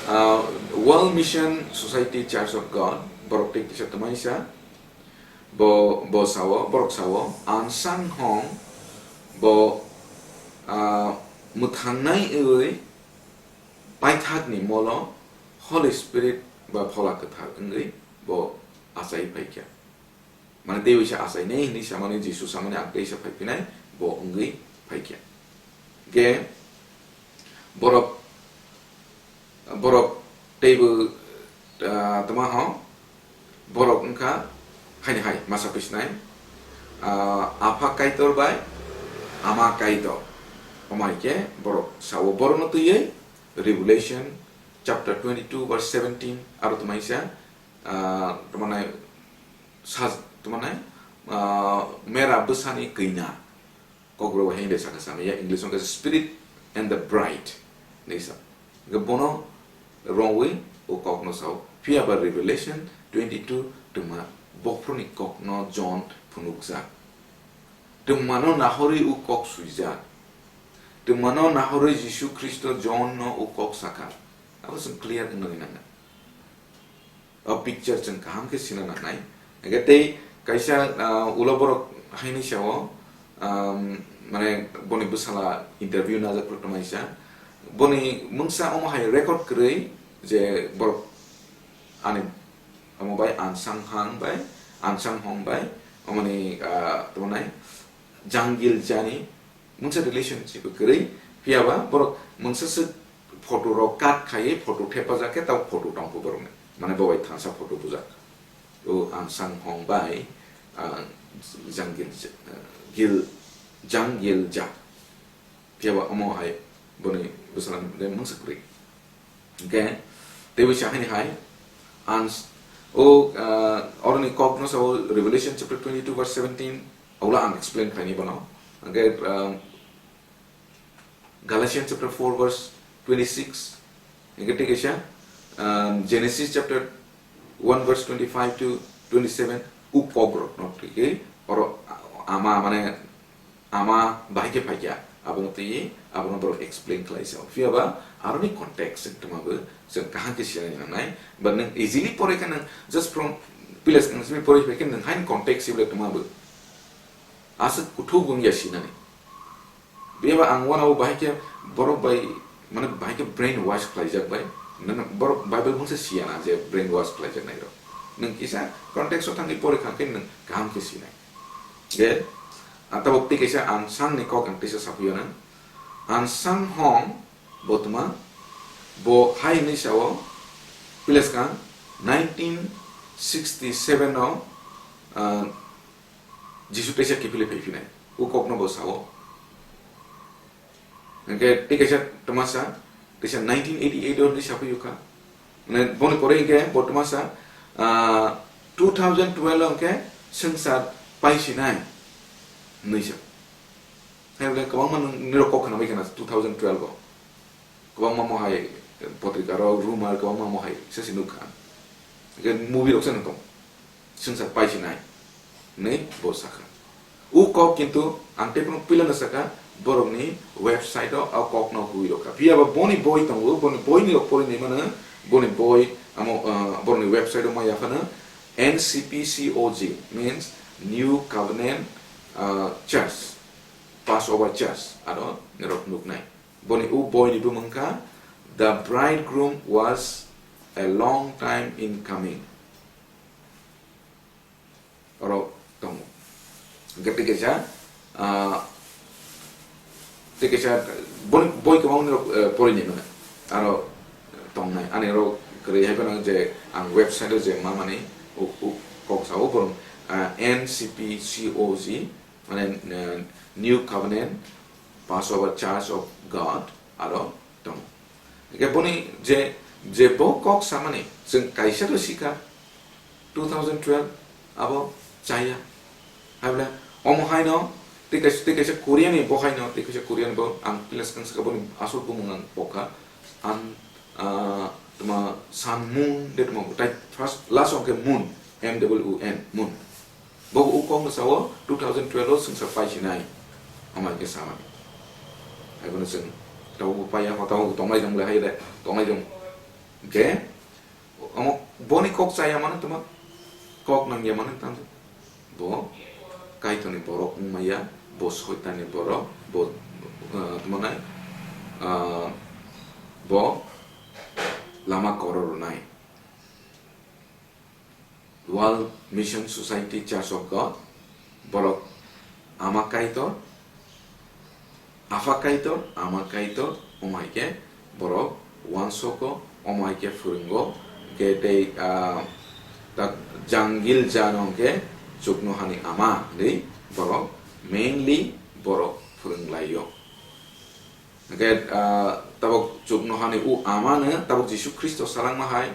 ah, World Mission Society Church of God, borok tei kisa twmai sa, bo, bo sao, borok sao, Ahnsahnghong bo, ah, mwthangnai wi paithakni molo Holy Spirit ba Phola Kwthar wngwi bo achai phaikha. Mane tei waisa achainai hinwi samani, Jisu samani ang teisa phaiphinai bo wngwi phaikha. Hwnkhe borok, borok teibo, ah, tma ho, borok wngkha haini hai masa pisnai, ah, Apha Kaitor bai Ama Kaitor. Omo hai khe borok sao, borokno twiwi Revelation chapter twenty-two verse seventeen aro tmaisa, ah, tmani saj-, tmani, ah, mera bwsani kwina. Kokrok hai de saka samaya, English wngkha Spirit and the Bride hinwi sa. Hwnkhe bono rwngwi o kokno sao. Phiya ba Revelation twenty-two twma bophurni kokno John phunukjak. Twmano nahorwi o kok swijak. Twmano nahorwi Jisu Khristo John no o kok sakha. Abo chwng clear wngna nangya. O picture chwng kaham khe sina nangnai. Hwnkhe tei kaisa, ah, ulo borok haini sao, um, mane boni bwsala interview najak rok tongmani sa. Boni mungsa omo hai record kwrwi je borok ani omo bai Ahnsahnghong bai, Ahnsahnghong bai, omoni, ah, tongmani Jangil Jani mungsa relationship kwrwi, phiya ba borok mungsa swk photo rok cut khaiwi photo thepajak khe tamo photo tongkho borokni. Mane bo bai thansa photo bujak. O Ahnsahnghong bai, ah, Jangil, ah, Gil, Jangil Ja. Phiya ba omo hai boni bwsala ni mungsa kwrwi. Hwnkhe tei waisa haini hai, ans-, o, ah, oroni kokno sao Revelation chapter twenty-two verse seventeen, ola ang explain khaini bono. Hwnkhe, ah, Galatians chapter four verse twenty-six, hwnkhe tei kaisa, ah, Genesis chapter one verse twenty-five to twenty-seven, o kokrokno twi khe oro ama, mane, ama bahai khe phaikha, abono twiwi abono borok explain khlai sao. Phiya ba aroni context chwng twma bo chwng kaham khe sinani nangnai. But nwng easily pore khe nwng just from Pilas nwng simi pore phai khe nwng haini context sibole twma bo aswk kuthuk wngya sinani. Phiya ba ang uanabo bahai khe borok bai, mane, bahai khe brain wash khlaijak bai. Nang borok Bible mungsa siya na je brain wash khlaijaknai rok. Nwng kisa context o thangwi pore kha khe nwng kaham khe sinai. Je, ah, tabuk tei kaisa Ahnsahnghong ni kok ang teisa saphiyo na. Ahnsahnghong bo twma, bo hai hinwi sao, Pilas kha nineteen sixty-seven o, ah, Jisu teisa kiphilwi phaiphinai. O kokno bo sao. Hwnkhe tei kaisa twmasa, teisa nineteen eighty-eight o hinwi saphiyo kha. Mane boni pore hwnkhe bo twmasa, ah, two thousand twelve o hwnkhe swngchar paisinai hinwi sa. Hai bole kwbangma nwng nirok kok khna bai khna two thousand twelve o. Kwbangma mo hai potrika rok, rumor, kwbangma mo hai se se nuk kha. Hwnkhe movie rok se nwng tong. Swngchar paisinai. Hwnwi bo sakha. U kok kintu ang tei phano puilano sakha, borokni website o a kok no hui rokha. Phiya ba boni boi tongo, boni boi ni rok porinai mano, boni boi amo, ah, borokni website o maya phano N C P C O G, means New Covenant, ah, Church, Passover Church, aro nirok nuknai. Boni u boi ni bumung kha The Bridegroom Was a Long Time in Coming. Oro tongo. Hwnkhe tei kaisa, ah, tei kaisa boni boi kwbangma nirok, eh, porinai mano. Aro tongnai. Ani oro kwrwi hai phano je ang website o je ma mani u, u kok sao borok, ah, N C P C O G, mane, eh, New Covenant Passover Church of God, aro tongo. Hwnkhe boni je, je bo kok samani chwng kaisa to sikha, two thousand twelve abo chaya. Hai bole omo haino tei kaisa, tei kaisa Koreani bo haino, tei kaisa Koreani bo ang pila swkang swkang boni asol bumung ang pokha. An, ah, tma Sun Moon de tma tai first last ongkhe Moon, M W O N, Moon. Bo u kok no sao two thousand twelve o swngchar paisinai. Amai khe samani. Hai bono chwng tabuk bo paiya, ho tabuk tongnai jong le hai de, tongnai jong. Hwnkhe omo boni kok chaya mano tma, kok nangya mano tma. Bo Kaitorni borok wngmaya, bo Soitanni borok, bo, eh, tma nai, eh, bo lama koror rwnai. World Mission Society Church of God, borok Ama Kaitor, Apha Kaitor, Ama Kaitor, omo hai khe borok uansoko, omo hai khe phwrwngo, hwnkhe tei, ah, tak jangil jano hwnkhe chuknohani ama hwnwi borok mainly borok phwrwnglaio. Hwnkhe, ah, tabuk chuknohani u amano tabuk Jisu Khristo salangma hai,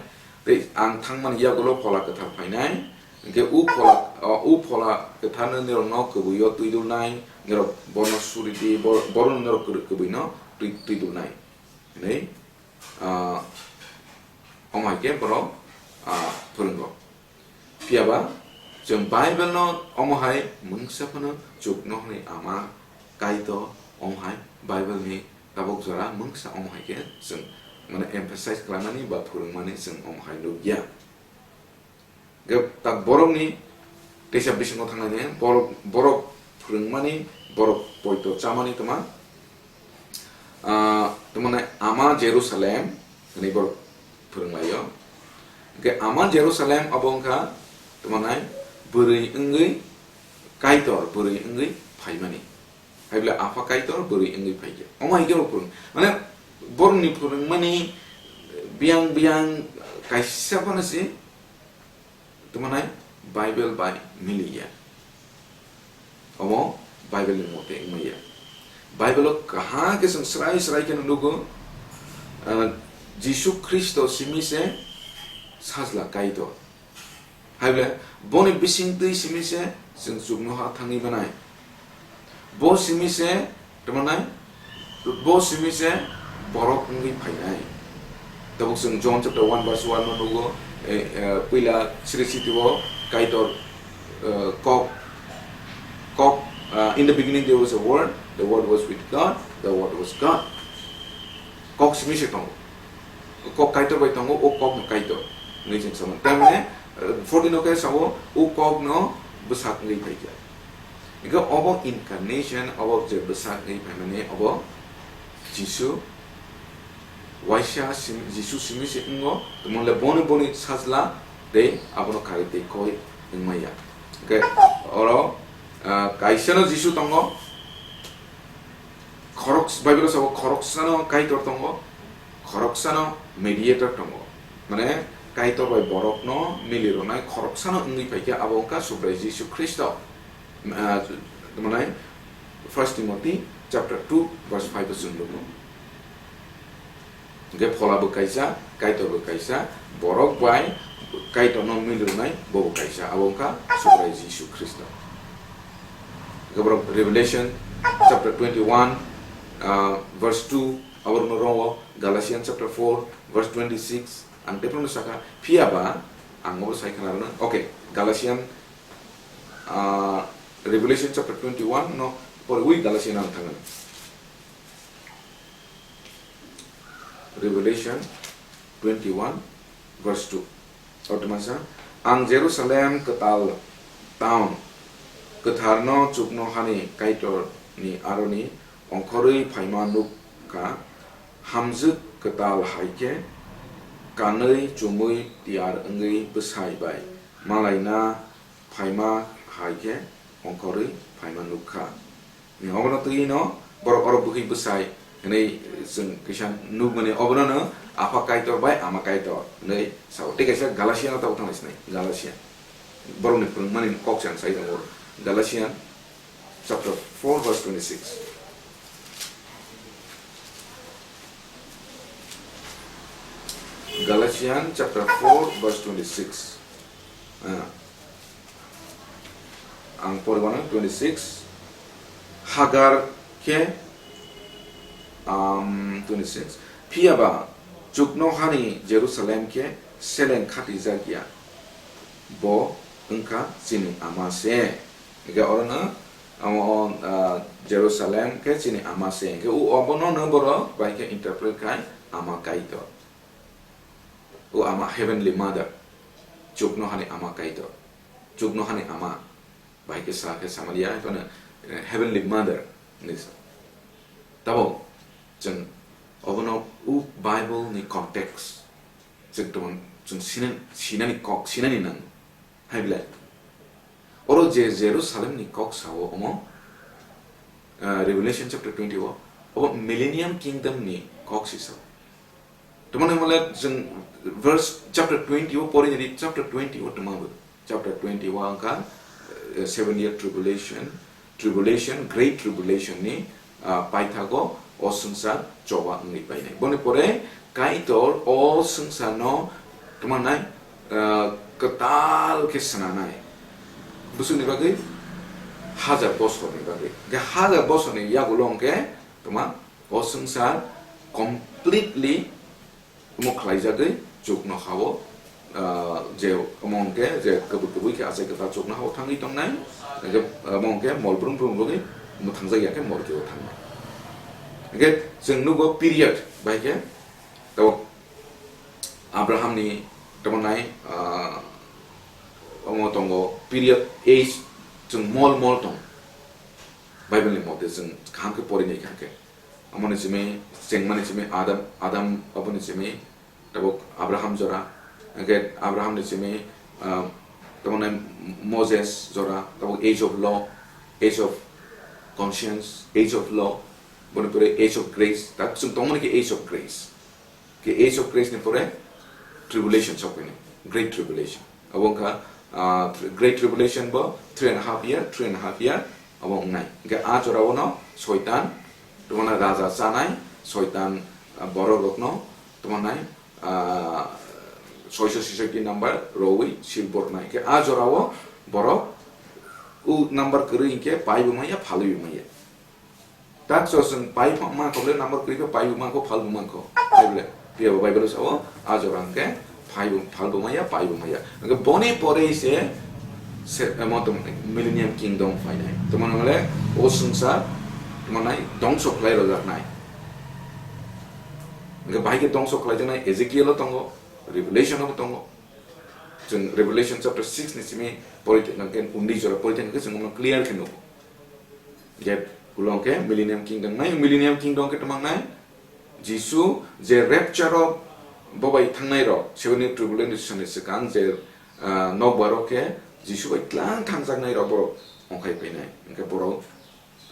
tei ang thangmani yagulo Phola Kwthar phainai. Hwnkhe u Phola, o, u Phola Kwtharno nirokno kwbwio twidulnai, nirok bono suri di, bo-, bono nirok kwrwi-, kwbwino twi-, twidulnai. Hwnwi, ah, omo hai khe borok, ah, phwrwngo. Phiya ba chwng Bible no omo hai mungsa phano chuknohani ama Kaitor omo hai Bible ni tabuk jora mungsa omo hai khe chwng mane emphasize khlaimani ba phwrwngmani chwng omo hai nukya. Hwnkhe tak borokni teisa bisingo thangnaini borok, borok phwrwngmani, borok poito chamani tma, ah, tma nai ama Jerusalem hwnwi borok phwrwnglaio. Hwnkhe ama Jerusalem abo wngkha tma nai bwrwi wngwi Kaitor bwrwi wngwi phaimani. Hai bole Apha Kaitor bwrwi wngwi phaikhe. Omo hai khe bo phwrwng. Mane borokni phwrwngmani biyang biyang kaisa phano se tma nai Bible bai miliya. Omo Bible ni mote wngmaya. Bible o kaham khe chwng srai srai khe nugo, ah, Jisu Khristo simi se sajla Kaitor. Hai bole boni bisingtwi simi se chwng chuknoha thangwi manai. Bo simi se tma nai, bo simi se borok wngwi phainai. Tabuk chwng John chapter one verse one no nugo, eh, eh, puila sri siti o Kaitor, eh, kok, kok, ah, "In the beginning there was a word, the word was with God, the word was God." Kok simi se tongo. Kok Kaitor bai tongo, o kok no Kaitor hwnwi chwng saman. Tamni, eh, fourteen o khe sao, o kok no bwsak wngwi phaikha. Hwnkhe obo incarnation, obo je bwsak wngwi phaimani, obo Jisu, waisa sim-, Jisu simi se wngo, tamo le boni boni sajla tei abono karwi tei koi wngmaya. Hwnkhe oro, ah, kaisano Jisu tongo, khorok-, Bible o sabo khoroksano Kaitor tongo, khoroksano mediator tongo. Mane Kaitor bai borokno mili rwnai khoroksano wngwi phaikha, abo wngkha Subrai Jisu Khristo. Ah, mane First Timothy chapter two verse five o chwng nugo. Hwnkhe Phola bo kaisa, Kaitor bo kaisa, borok bai Kaitorno mil rwnai bo bo kaisa, abo wngkha Subrai Jisu Khristo. Hwnkhe borok Revelation chapter twenty-one, uh, verse two, aborokno rongo, Galatians chapter four, verse twenty-six, ang tei phano saka, phiya ba ang obo sai khna rwna. Okay, Galatian, uh, Revelation chapter twenty-one no poriwi Galatian ang thangna. Revelation twenty-one verse two. Orthomansa, ang Jerusalem kwtal town, kwtharno chuknohani Kaitorni aroni ongkhorwi phaima nuk kha, hamjwk kwtal hai khe kanwi chumui tiyar wngwi bwsai bai malaina phaima hai khe ongkhorwi phaima nuk kha. Obono twi no borok oro bwkhi bwsai hwnwi chwng kisa nukmani, obono no Apha Kaitor bai Ama Kaitor hwnwi sao. Tei kaisa Galatian o tabuk thangna sinai, Galatian. Borokni phwrwngmani kok se ang sai tongo. Galatian chapter four verse twenty-six. Galatian chapter four verse twenty-six. Ah. Ang poriwano twenty-six. Hagar khe, um, twenty-six. Phiya ba chuknohani Jerusalem khe seleng khatijak ya. Bo wngkha chini ama se. Hingkhe orono amo, ah, Jerusalem khe chini ama se. Hingkhe u obono no borok bai khe interpret khai Ama Kaitor. O Ama, Heavenly Mother, chuknohani Ama Kaitor, chuknohani Ama, bai khe sa khe Samaria, haikhe no, eh, Heavenly Mother hinwi sa. Tabuk chwng obono o Bible ni context chwng tong, chwng sinan-, sinani kok, sinani nango. Hai belai. Oro je Jerusalem ni kok sao omo, ah, Revelation chapter twenty o, obo Millennium Kingdom ni kok si sao. Tamo nang male jeng verse chapter twenty o pori jadi chapter twenty o tamo bo. Chapter twenty o angka, eh, seven year tribulation, tribulation, great tribulation ni, ah, paithago o swngchar choba wngwi painai. Boni pore Kaitor o swngcharno tamo nai, ah, kwtal khe swnanai. Bwswkni bagwi? Hajar bosorni bagwi. Khe hajar bosorni yagulo hwnkhe tamo o swngchar completely omo khlaijagwi chuknohao, ah, je omo hwnkhe je kubui kubui khe achai kwtal chuknohao thangwi tongnai, hwnkhe omo hwnkhe mol brum brum rwgwi mwthangjak ya khe morkeo thangnai. Hwnkhe chwng nugo period bai khe tabuk Abrahamni tamo nai, ah, omo tongo period age chwng mol mol tong. Bible ni mote chwng kaham khe pori nai kha khe. Amoni simi, chengmani simi Adam, Adam aboni simi, tabuk Abraham jora, hwnkhe Abraham ni simi, ah, tamo nai Moses jora, tabuk age of law, age of conscience, age of law, boni pore age of grace, tak chwng tongmani khe age of grace. Khe age of grace ni pore tribulation sok phai nai, great tribulation. Abo wngkha, ah, great tribulation bo three and a half year, three and a half year abo wngnai. Hwnkhe a jora o no Soitan, tamo nai raja chanai, Soitan, ah, borok rokno tamo nai, ah, soiso sisoi tin number rwi sil bornai. Hwnkhe a jora o borok o number kwrwi hwnkhe pai bo manya, phalwi bo manya. Tak so chwng pai pha-, mankho le number kwrwi khe pai bo mankho, phal bo mankho. Hai bole, phiya bo Bible sao, a jora hwnkhe phai bo, phal bo maya, pai bo maya. Hwnkhe boni pore se, se, emo tong millennium kingdom phainai. Tamo nang le o swngchar, tamo nai dongso khlai rwjaknai. Hwnkhe bahai khe dongso khlaijaknai Ezekiel o tongo, Revelation o tongo. Chwng Revelation chapter six ni simi pori thangkhe, undi jora pori thangkhe chwng omo clear khe nugo. Je ulo hwnkhe Millennium Kingdom nai, Millennium Kingdom khe tamo wngnai? Jisu je rapture o bo bai thangnai rok, seven year tribulation ni swkang je, ah, nokbar o khe Jisu bai tlang thangjaknai rok borok ongkhai phainai. Hwnkhe borok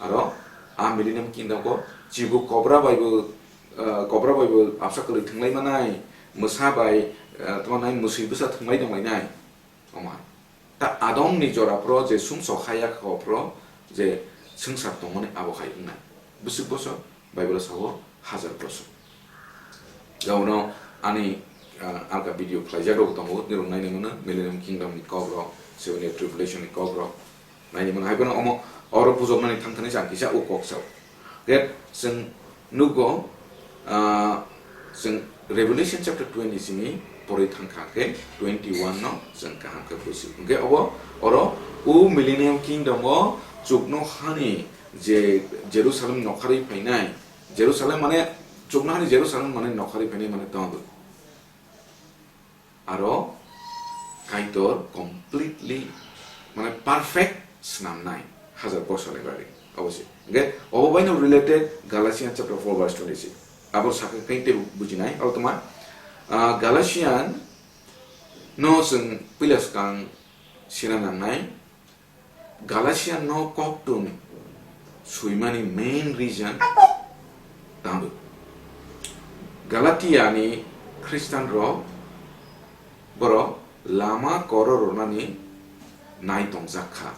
aro a Millennium Kingdom o chibuk kobra bai bo, ah, kobra bai bo absa kwlwi thwnglai manai, mwsa bai, ah, tamo nai mwswi bwsa thwnglai tonglainai. Omo hai. Ta Adamni jora phro je sumsok haya kha phro je swngchar tongmani abo hai wngnai. Bwswk bosor, Bible sao hajar bosor. Gauno ani, ah, alka video khlaijak rok tongo, nirok naini mano, Millennium Kingdom ni kok rok, Seven Year Tribulation ni kok rok. Naini mano hai phano omo, oro bujoknani thangthani ang kisa o kok sao. Hwnkhe chwng nugo, ah, chwng Revelation chapter twenty simi porwi thangkha khe twenty-one no chwng kaham khe buji. Hwnkhe obo oro o Millennium Kingdom o chuknohani je Jerusalem nokharwi phainai, Jerusalem mane chuknohani Jerusalem mane nokharwi phainai mane tongo. Aro Kaitor completely, mane, perfect swnamnai hajar bosorni bagwi. Obo se. Hwnkhe obo baino related Galatians chapter four verse twenty-six. Abo sakha khe tei bujinai, abo tongma, ah, Galatian no chwng puila swkang sina nangnai. Galatian no koktun swimani main reason tangwi. Galatia ni Christian rok borok lama koro rwnani nai tongjak kha.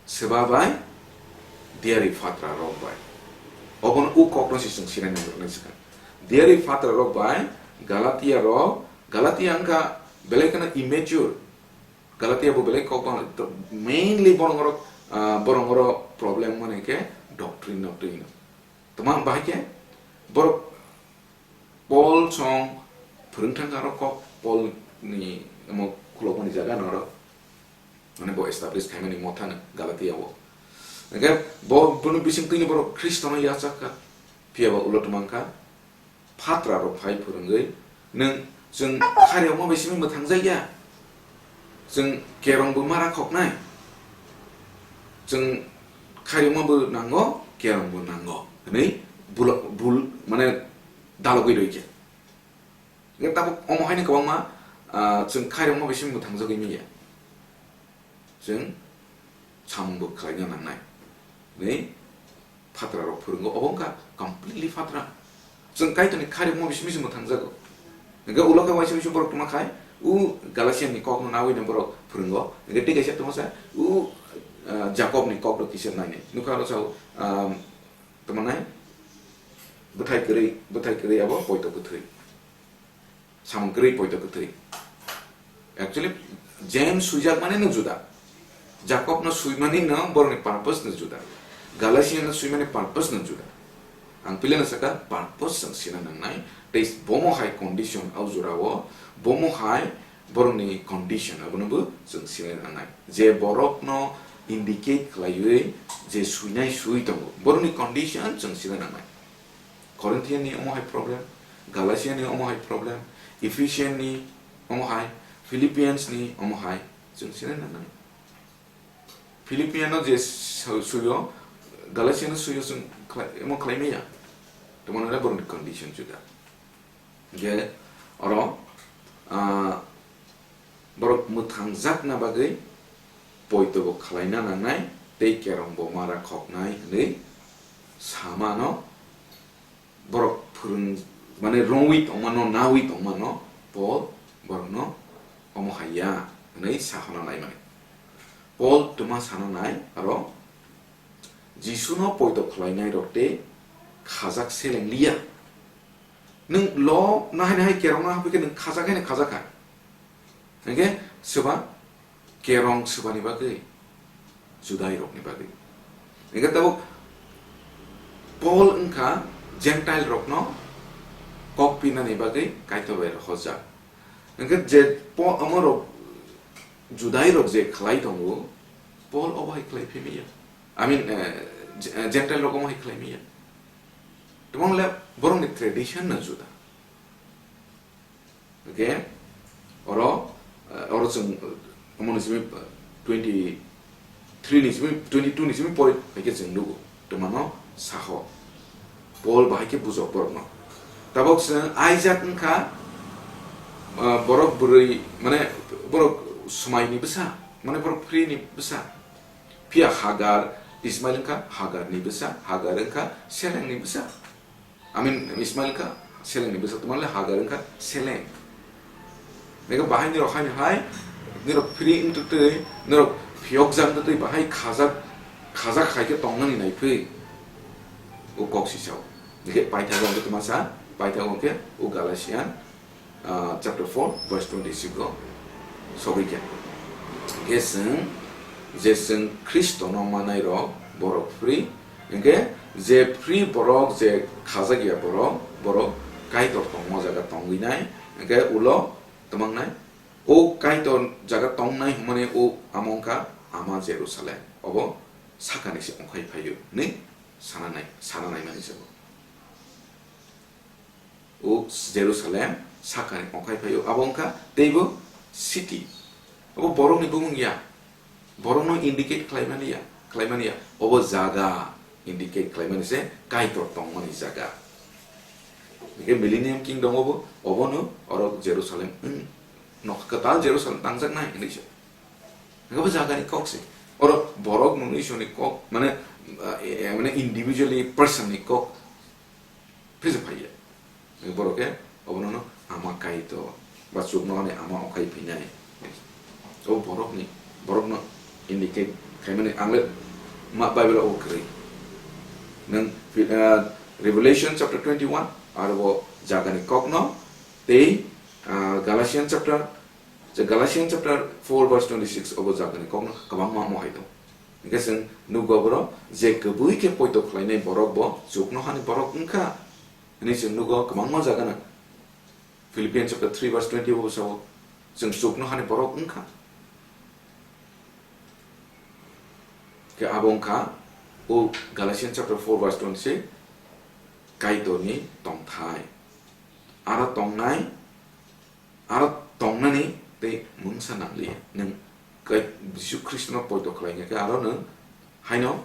Seba bai diari phatra rok bai. Obono u kokno se chwng sinai nang rwnai swkang. Diari phatra rok bai Galatia rok, Galatia wngkha belai kheno immature. Galatia bo belai kok bang, to mainly borok oro, ah, borok oro problem mane khe doctrine, doctrine. Toma bahai khe borok Paul song phwrwng thang kha oro kok Paul ni omo khulokmani jaga no oro. Mane bo establish khaimani motha no Galatia o. Hwnkhe bo, bono bising twi ni borok Khristo no yachak kha. Phiya ba ulo toma wngkha. Phatra rok phai phwrwngwi, nwng chwng khairokma bai simi mwthangjakya, chwng kerong bo mara khoknai, chwng khairokma bo nango, kerong bo nango hwnwi bul, bul, mane, dalogwi rwikha. Hwnkhe tabuk omo haino kwbangma, ah, chwng khairokma bai simi mwthangjagwi manya. Chwng samung bo khlaina nangnai hwnwi phatra rok phwrwngo, obo wngkha completely phatra. Chwng Kaitorni khairokma bisi bisi mwthangjago. Hwnkhe ulo khe waisa waisa borok tongma khai, u Galatian ni kokno nawi no borok phwrwngo. Hwnkhe tei kaisa tongma sa, u, ah, Jakob ni kok rok kisa nainai. Nukha oro sao, ah, tongma nai? Bwthai kwrwi, bwthai kwrwi abo poito kwthwi. Samung kwrwi poito kwthwi. Actually, James swijak mani no juda. Jakob no swi mani no borokni purpose no juda. Galatian no swi mani purpose no juda. Ang pila no saka purpose chwng sina nangnai. Tei bomo hai condition au jora o, bomo hai borokni condition abono bo chwng sina nangnai. Je borok no indicate khlaiwi je swinai swi tongo, borokni condition chwng sina nangnai. Corinthian ni omo hai problem, Galatian ni omo hai problem, Ephesian ni omo hai, Philippians ni omo hai, chwng sinai nangnai. Philippian no je su-, suyo, Galatian no suyo chwng khlai, omo khlai maya. Tamo nang borokni condition juda. Je oro, ah, borok mwthangjakna bagwi poito bo khlaina nangnai tei kerong bo mara khoknai hwnwi samano borok phwrwng, mane, rwngwi tongmano, nawi tongmano Paul borokno omo hai ya hwnwi sakhona naimani. Paul twma sana nai aro Jisuno poito khlainai rok tei khajak seleng liya. Nwng lo nahai nahai kerongno hapikhe nwng khajak haino khajak hai. Hwnkhe swba kerong swbani bagwi, Judai rokni bagwi. Hwnkhe tabuk Paul wngkha Gentile rokno kok pinani bagwi Kaitor bai rohorjak. Hwnkhe je Po-, omorok Judai rok je khlai tongo, Paul obo hai khlai phi maya. I mean, eh, Je-, eh, Gentile rok omo hai khlai maya. Tamo le borokni tradition no juda. Hwnkhe oro, eh, oro chwng, eh, omoni simi, eh, twenty three ni simi, twenty two ni simi pore hai khe chwng nugo. Twmano saho. Paul bahai khe bujok borokno. Tabok chwng Isaac wngkha, eh, borok bwrwi, mane, borok swmaini bwsa, mane, borok phirni bwsa. Phiya Hagar, Ismail wngkha Hagarni bwsa, Hagar wngkha Selengni bwsa. I mean, Ismail wngkha Selengni bwsa, tamo le Hagar wngkha Seleng. Bego bahai nirok haino hai, nirok free wngtwtwi, nirok phiyokjak wngtwtwi bahai khajak, khajak hai khe tongnani naiphwi. O kok sisao. Hwnkhe paithago hwnkhe twmasa, paithago hwnkhe o Galatian, ah, chapter four, verse twenty-six o sogwi kha. Hwnkhe chwng, je chwng Khristono manai rok, Borok free, hwnkhe je free borok, je khajak ya borok, borok Kaitor tongma jaga tongwi nai, hwnkhe ulo twmangnai. O Kaitor jaga tongnai hwnmani o amo wngkha Ama Jerusalem, obo sakani se ongkhai phaio hwnwi sana nai, sana naimani se bo. O Jerusalem sakani ongkhai phaio, abo wngkha teibo city. Obo borokni bumung ya, borokno indicate khlaimani ya, khlaimani ya. Obo jaga indicate khlaimani se Kaitor tongmani jaga. Hwnkhe Millennium Kingdom obo, obono oro Jerusalem wng, nok kwtal Jerusalem tangjaknai hinwi se. Hwnkhe bo jagani kok se. Oro borok mwnwi isoni kok, mane, eh, eh, mane individually person ni kok philip phaiya. Borok khe obono no Ama Kaitor ba chuknohani Ama ongkhai phinai. O borokni, borokno indicate khaimani ang le ma Bible o kwrwi. Nwng, ah, Revelation chapter twenty-one, aro bo jagani kokno tei, ah, Galatians chapter, je Galatians chapter four verse twenty-six obo jagani kokno kwbangma omo hai tong. Hingke chwng nukgo borok je kwbwi khe poito khlainai borok bo chuknohani borok wngkha. Hwnwi chwng nukgo kwbangma jagano. Philippians chapter three verse twenty o sao, chwng chuknohani borok wngkha. Khe abo wngkha o Galatians chapter four verse twenty-six, Kaitorni tongthai. Aro tongnai, aro tongnani tei mungsa nangliya. Nwng kai-, Jisu Khristono poito khlaina khe aro nwng haino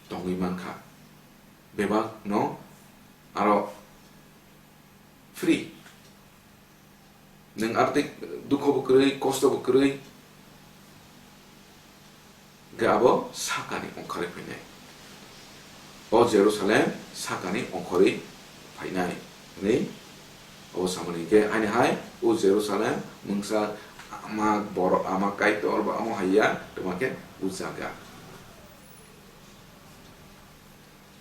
tongwi mankha. Bebakno aro free. Nwng aro tei dukho bo kwrwi, kosto bo kwrwi. Hwnkhe abo sakani ongkhorwi phainai. O Jerusalem sakani ongkhorwi phainai hwnwi abo samani hwnkhe, haini hai o Jerusalem mungsa ama borok, ama Kaitor ba amo hai ya, twma khe o jaga.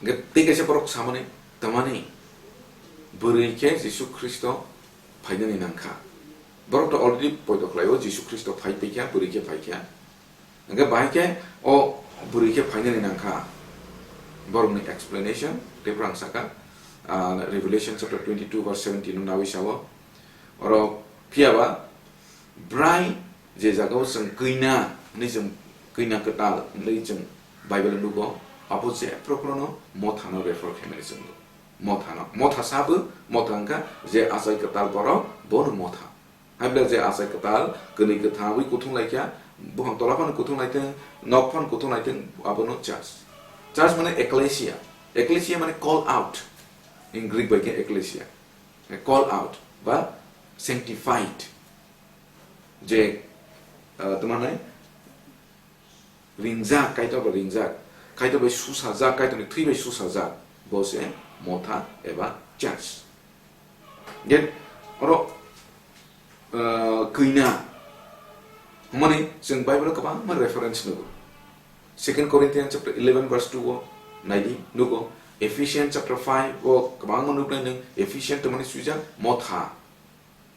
Hwnkhe tei kaisa borok samani, tamani bwrwi khe Jisu Khristo phainani nangkha. Borok to already poito khlaio, Jisu Khristo phai paikha, bwrwi khe phaikha. Hwnkhe bahai khe o bwrwi khe phainani nangkha. Borokni explanation, tei phwrang saka, ah, Revelation chapter twenty-two verse seventeen no nawi sao. Oro phiyaba Bwrai je jagao chwng kwina hwnwi chwng kwina kwtal hwnwi chwng Bible nugo, abo je prokhrono mothano refer khaimani chwng nugo. Mothano, motha sabo, motha wngkha je achai kwtal borok, bono motha. Haibla je achai kwtal, kwnwi kwthangwi kuthung laikha, buphang tola phano kuthung laitwng, nok phano kuthung laitwng, abono church. Church mane ecclesia. Ecclesia mane call out. In Greek bai khe ecclesia. Call out ba sanctified. Je, ah, tamo nai ringjak, Kaitor bai ringjak, Kaitor bai susajak, Kaitorni thwi bai susajak, bo se motha eba church. Then oro, ah, kwina hwnmani chwng Bible o kwbangma reference nugo. Second Corinthians chapter eleven verse two o naidi nugo, Ephesians chapter five o kwbangma nuknai nwng, Ephesians tongmani swijak motha.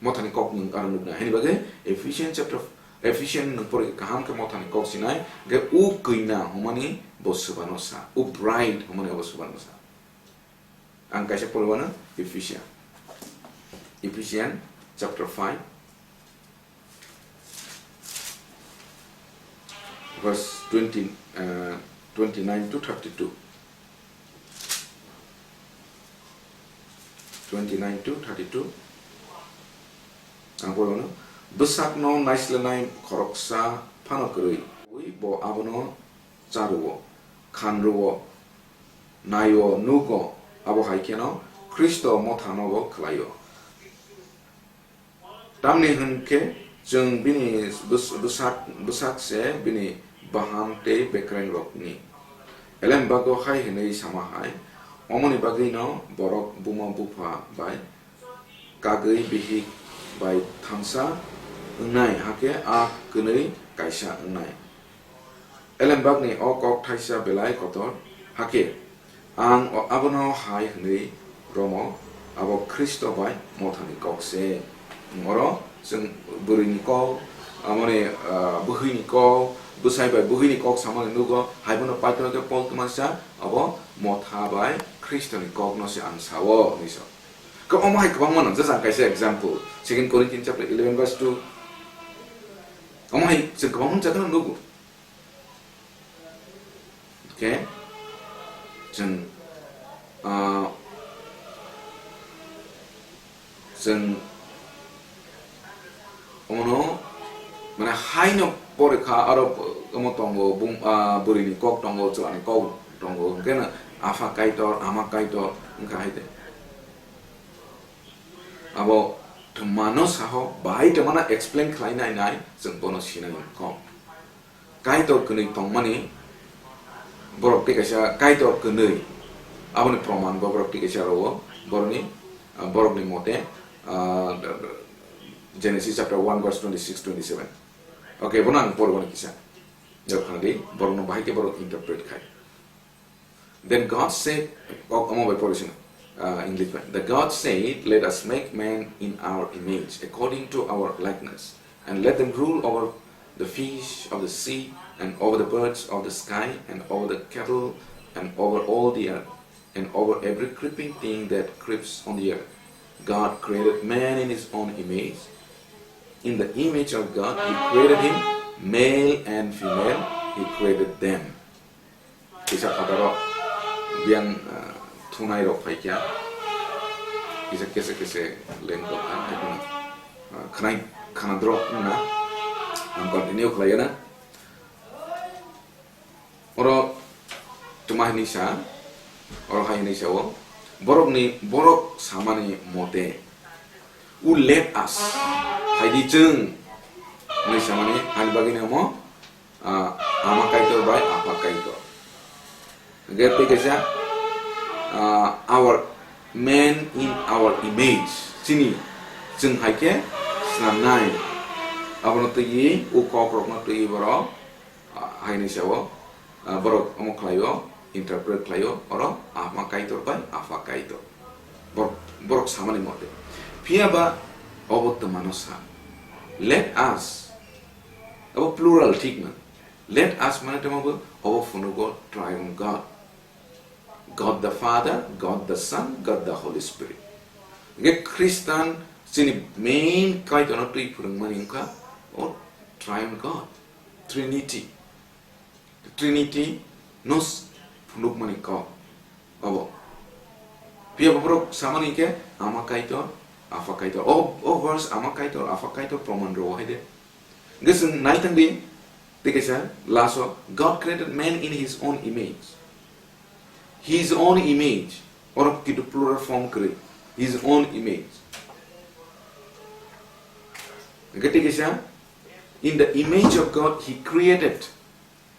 Mothani kok nwng aro nuknai. Haini bagwi Ephesians chapter, Ephesians nwng pori kaham khe mothani kok sinai, hwnkhe o kwina hwnmani bo swbano sa, o bride hwnmani bo swbano sa. Ang kaisa poriwano Ephesians, Ephesians chapter five, verse twenty, uh, twenty-nine to thirty-two. Twenty-nine to thirty-two. Ang poriwano, bwsakno naislenai khoroksa phano kwrwi, bo abono charuo, khanruo, naio, nugo, abo hai kheno Khristo mothanobo khlaio. Tamni hwn khe chwng bini bws-, bwsak, bwsak se bini baham tei bekreng rokni. Elembakgo hai hwnwi sama hai, omoni bagwino borok buma bupha bai kagwi bihik bai thansa wngnai, hakhe a kwnwi kaisa wngnai. Elembakni o kok thaisa belai kotor, hakhe ang o-, abono hai hwnwi romo, abo Khristo bai mothani kok se. Oro chwng bwrwini kok, amoni, ah, bwhwini kok, Bwsai bai buini kok samani nugo, hai bono Paithago khe Paul twmani sa, abo motha bai Khristoni kokno se ang sao, hwnwi sa. Khe omo hai kwbangma nang, just ang kaisa example, Second Corinthians chapter eleven verse two. Omo hai chwng kwbangma jaga nugo. Khe chwng, ah, chwng omono, mane, haino pore kha, aro omo tongo, bum-, ah, bwrwini kok tongo, chwlani kok tongo, hwnkhe no apha Kaitor, ama Kaitor wngkha hai de. Abo twmano saho, bahai twmano explain khlai nai nai, chwng bono sinai kok. Kaitor kwnwi tongmani borok tei kaisa Kaitor kwnwi, aboni proman bo borok tei kaisa rwo, borokni, ah, borokni mote, ah, Genesis chapter one verse twenty-six, twenty-seven. Okay, bono ang porwani kisa. Jok khana di, borokno bahai khe borok interpret khai. Then God said, oh, omo bai pore sino, ah, English bai. The God said, "Let us make man in our image, according to our likeness, and let them rule over the fish of the sea, and over the birds of the sky, and over the cattle, and over all the earth, and over every creeping thing that creeps on the earth." God created man in his own image. In the image of God, he created him, male and female, he created them. Kisa phataro biyang, ah, thunai rok phaikha. Kisa kese kese leng rok kha, hai phano, ah, khnai, khana drok wngna. Ang continue khlaiya na. Oro twma hinwi sa, oro hai hinwi sa o, borokni, borok samani mote, "U let us," phaidi chwng, hinwi samani, hani bagwino omo, ah, ama Kaitor bai apha Kaitor. Hwnkhe tei kaisa, ah, "Our man in our image," chini, chwng hai khe swnamnai. Abono twiwi, u kokrokno twiwi borok, ah, hai hinwi sa o, ah, borok omo khlai o, interpret khlai o, oro ama Kaitor bai apha Kaitor. Borok, borok samani mote. Phiya ba obo twmano sa. Let us. Abo plural thik na. Let us mane tamo bo, obo phunugo Triune God. God the Father, God the Son, God the Holy Spirit. Hwnkhe Christian chini main Kaitorno twi phwrwngmani wngkha o Triune God, Trinity. Trinity no s-, phunukmani kok obo. Phiya bo borok samani khe ama Kaitor, apha Kaitor. O, o verse ama Kaitor, apha Kaitor proman rwo hai de. Hwnkhe chwng nai thang di, tei kaisa last o, "God created man in his own image." His own image. Oro kintu plural form kwrwi. His own image. Hwnkhe tei kaisa, "In the image of God he created."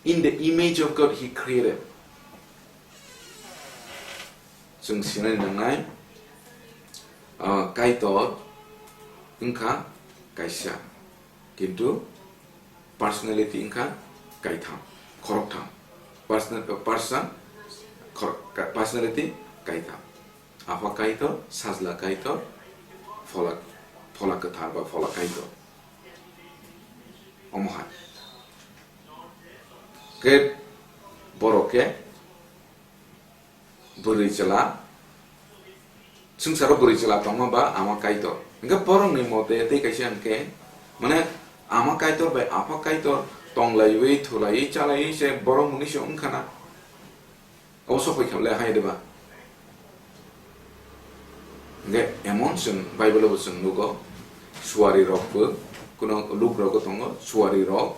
In the image of God he created. Chwng sinai nangnai, ah, Kaitor wngkha kaisa, kintu personality wngkha kaitham, khoroktham. Personal, person, khor-, ka-, personality kaitham. Apha Kaitor, Sajla Kaitor, Phola, Phola Kwthar ba Phola Kaitor. Omo hai. Khe borok khe bwrwi chwla, swngcharo bwrwi chwla tongma ba ama Kaitor. Hwnkhe borokni mote tei kaisa hwnkhe, mane, ama Kaitor bai apha Kaitor tonglaiwi, thulaiwi, chalaiwi se borok mwnwi se wngkha na. Obo sok phai kha le hai de ba. Hwnkhe emon chwng Bible o bo chwng nugo, suari rok bo, kuno luk rok bo tongo, suari rok,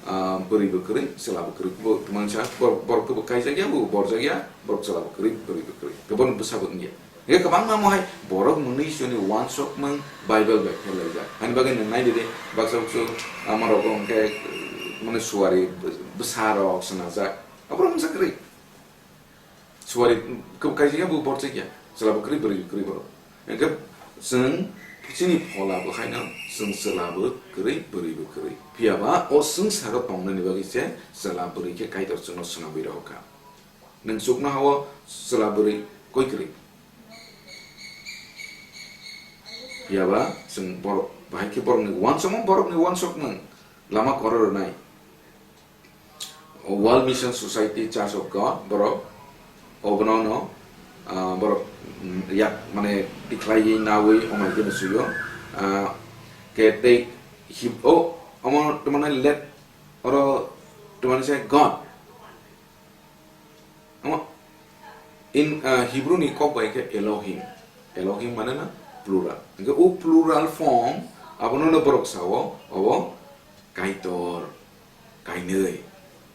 ah, bwrwi bo kwrwi, chwla bo kwrwi. Bo twmani sa, bor-, borok khe bo kaijak ya, bo borjak ya, borok chwla bo kwrwi, bwrwi bo kwrwi. Khe bono bwsa bo wngya. Hwnkhe kwbangma mo hai borok mwnwi soni uansukmung Bible bai pherlaijak. Ani bagwi nwng nai di de, baksa baksa ama rok hwnkhe, mane, suari bwsa rok swnajak. Aborok wngsa kwrwi. Suari khe bo kaijak ya, bo borjak ya. Chwla bo kwrwi, bwrwi kwrwi borok. Hwnkhe chwng chini phola bo haino chwng chwla bo kwrwi, bwrwi bo kwrwi. Phiya ba o swngcharo tongnani bagwi se chwla bwrwi khe Kaitor chwngno swnamwi rohor kha. Nwng chuknoha-o chwla bwrwi koi kwrwi. Phiya ba chwng borok, bahai khe borokni uansukmung, borokni uansukmung lama kwrwi rwnai. World Mission Society Church of God, borok obono no, ah, borok, mm, yak mane tikhlaiwi nawi omai khe no suyo. Ah, ke tei hib-, o, omo twmani let, oro twmani se God. Omo in, ah, Hebrew ni kok bai khe Elohim. Elohim mane na plural. Hingke o plural form abono no borok sao, obo Kaitor. Kainwi.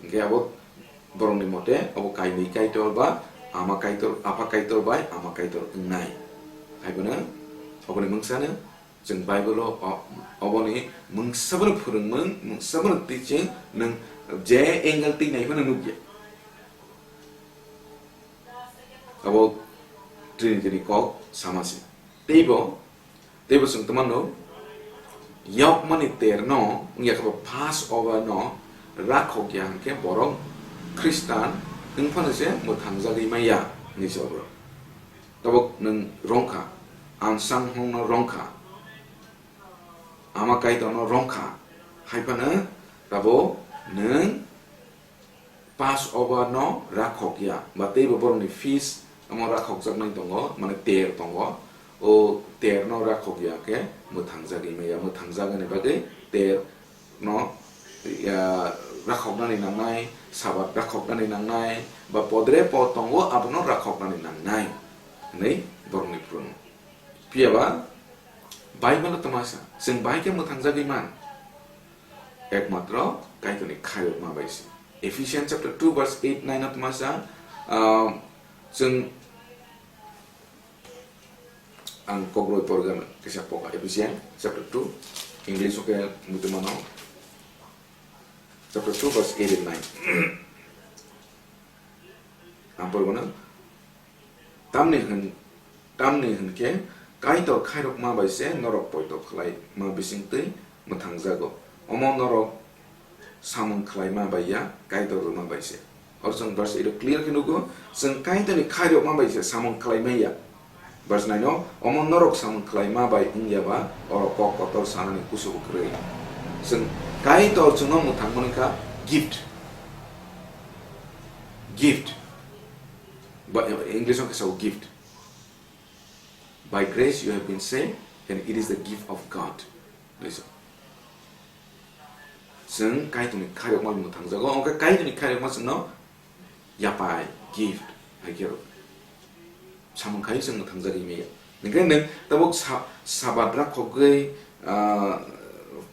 Hingke abo borokni mote abo kainwi Kaitor ba Ama Kaitor, Apha Kaitor bai Ama Kaitor wngnai. Hai bono aboni mungsano chwng Bible-o o-, oboni mungsa bono phwrwngmung, mungsa bono teaching nwng je angle twi nai phano nukya. Abo Trinity ni kok sama se. Teibo Teibo chwng twmano, yokmani terno wngya khe bo Passover no rakhokya hwnkhe borok Khristan wngphano se mwthangjagwi maya hinwi sa borok. Tabuk nwng rwngkha, ang sanghongno rwngkha, Ama Kaitorno rwngkha, hai phano tabuk nwng Passover no rakhokya, ba teibo borokni feast omo rakhokjaknai tongo, mane ter tongo. O ter no rakhokya khe mwthangjagwi maya, mwthangjagani bagwi ter no, ya, rakhoknani nangnai, Sabat rakhoknani nangnai, ba podre po tongo abono rakhoknani nangnai hinwi borokni phwrwngmung. Phiya ba Bible-o twma sa, chwng bai khe mwthangjagwi man? Ekmatro Kaitorni khairokma bai se. Ephesians chapter two verse eight nine o twma sa, ah, chwng, ang kokroi porgam kisa poka, Ephesians chapter two, English o khe mui tongmano, chapter two verse eight and nine. Ang porgano, tamni hwn, tamni hwn khe Kaitor khairokma bai se norok poito khlaima bisingtwi mwthangjago. Omo norok samung khlaima bai ya, Kaitor rwma bai se. Oro chwng verse eight o clear khe nugo, chwng Kaitorni khairokma bai se samung khlaimai ya. Verse nine o, omo norok samung khlaima bai wngya ba, oro kok kotor sanani kusugo kwrwi. Chwng Kaitor chwngno mwthangmani kha gift. Gift. Ba, English o khe sao gift. By grace you have been saved, and it is the gift of God. Listen. Chwng Kaitorni khairokma mwthangjago, omo khe Kaitorni khairokma chwngno yapai, gift, hai khe rw. Samung khai chwng mwthangjagwi maya. Hingkhe nwng tabuk sa-, Sabat rakhogwi, ah,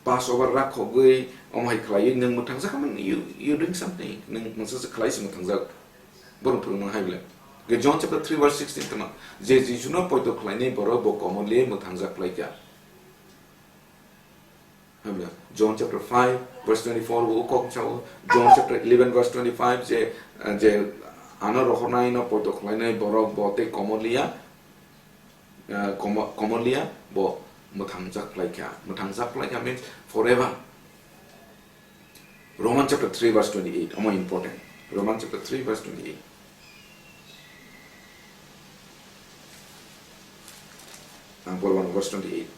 Passover rakhogwi, omo hai khlaiwi nwng mwthangjak kha, you, you doing something, nwng mungsa se khlai se mwthangjak. Borok phwrwngmung hai bwle. Hingkhe John chapter three verse sixteen tama, je Jisuno poito khlainai borok bo komorliya mwthangjak khlaikha. Hamya, John chapter five verse twenty-four bo kok sao, John chapter eleven verse twenty-five je, je ano rohornai no poito khlainai borok bo tei komorliya, eh, komo-, komorliya bo mwthangjak khlaikha. Mwthangjak khlaikha means forever. Roman chapter three verse twenty-eight, omo important. Roman chapter three verse twenty-eight. Ang porwano verse twenty-eight.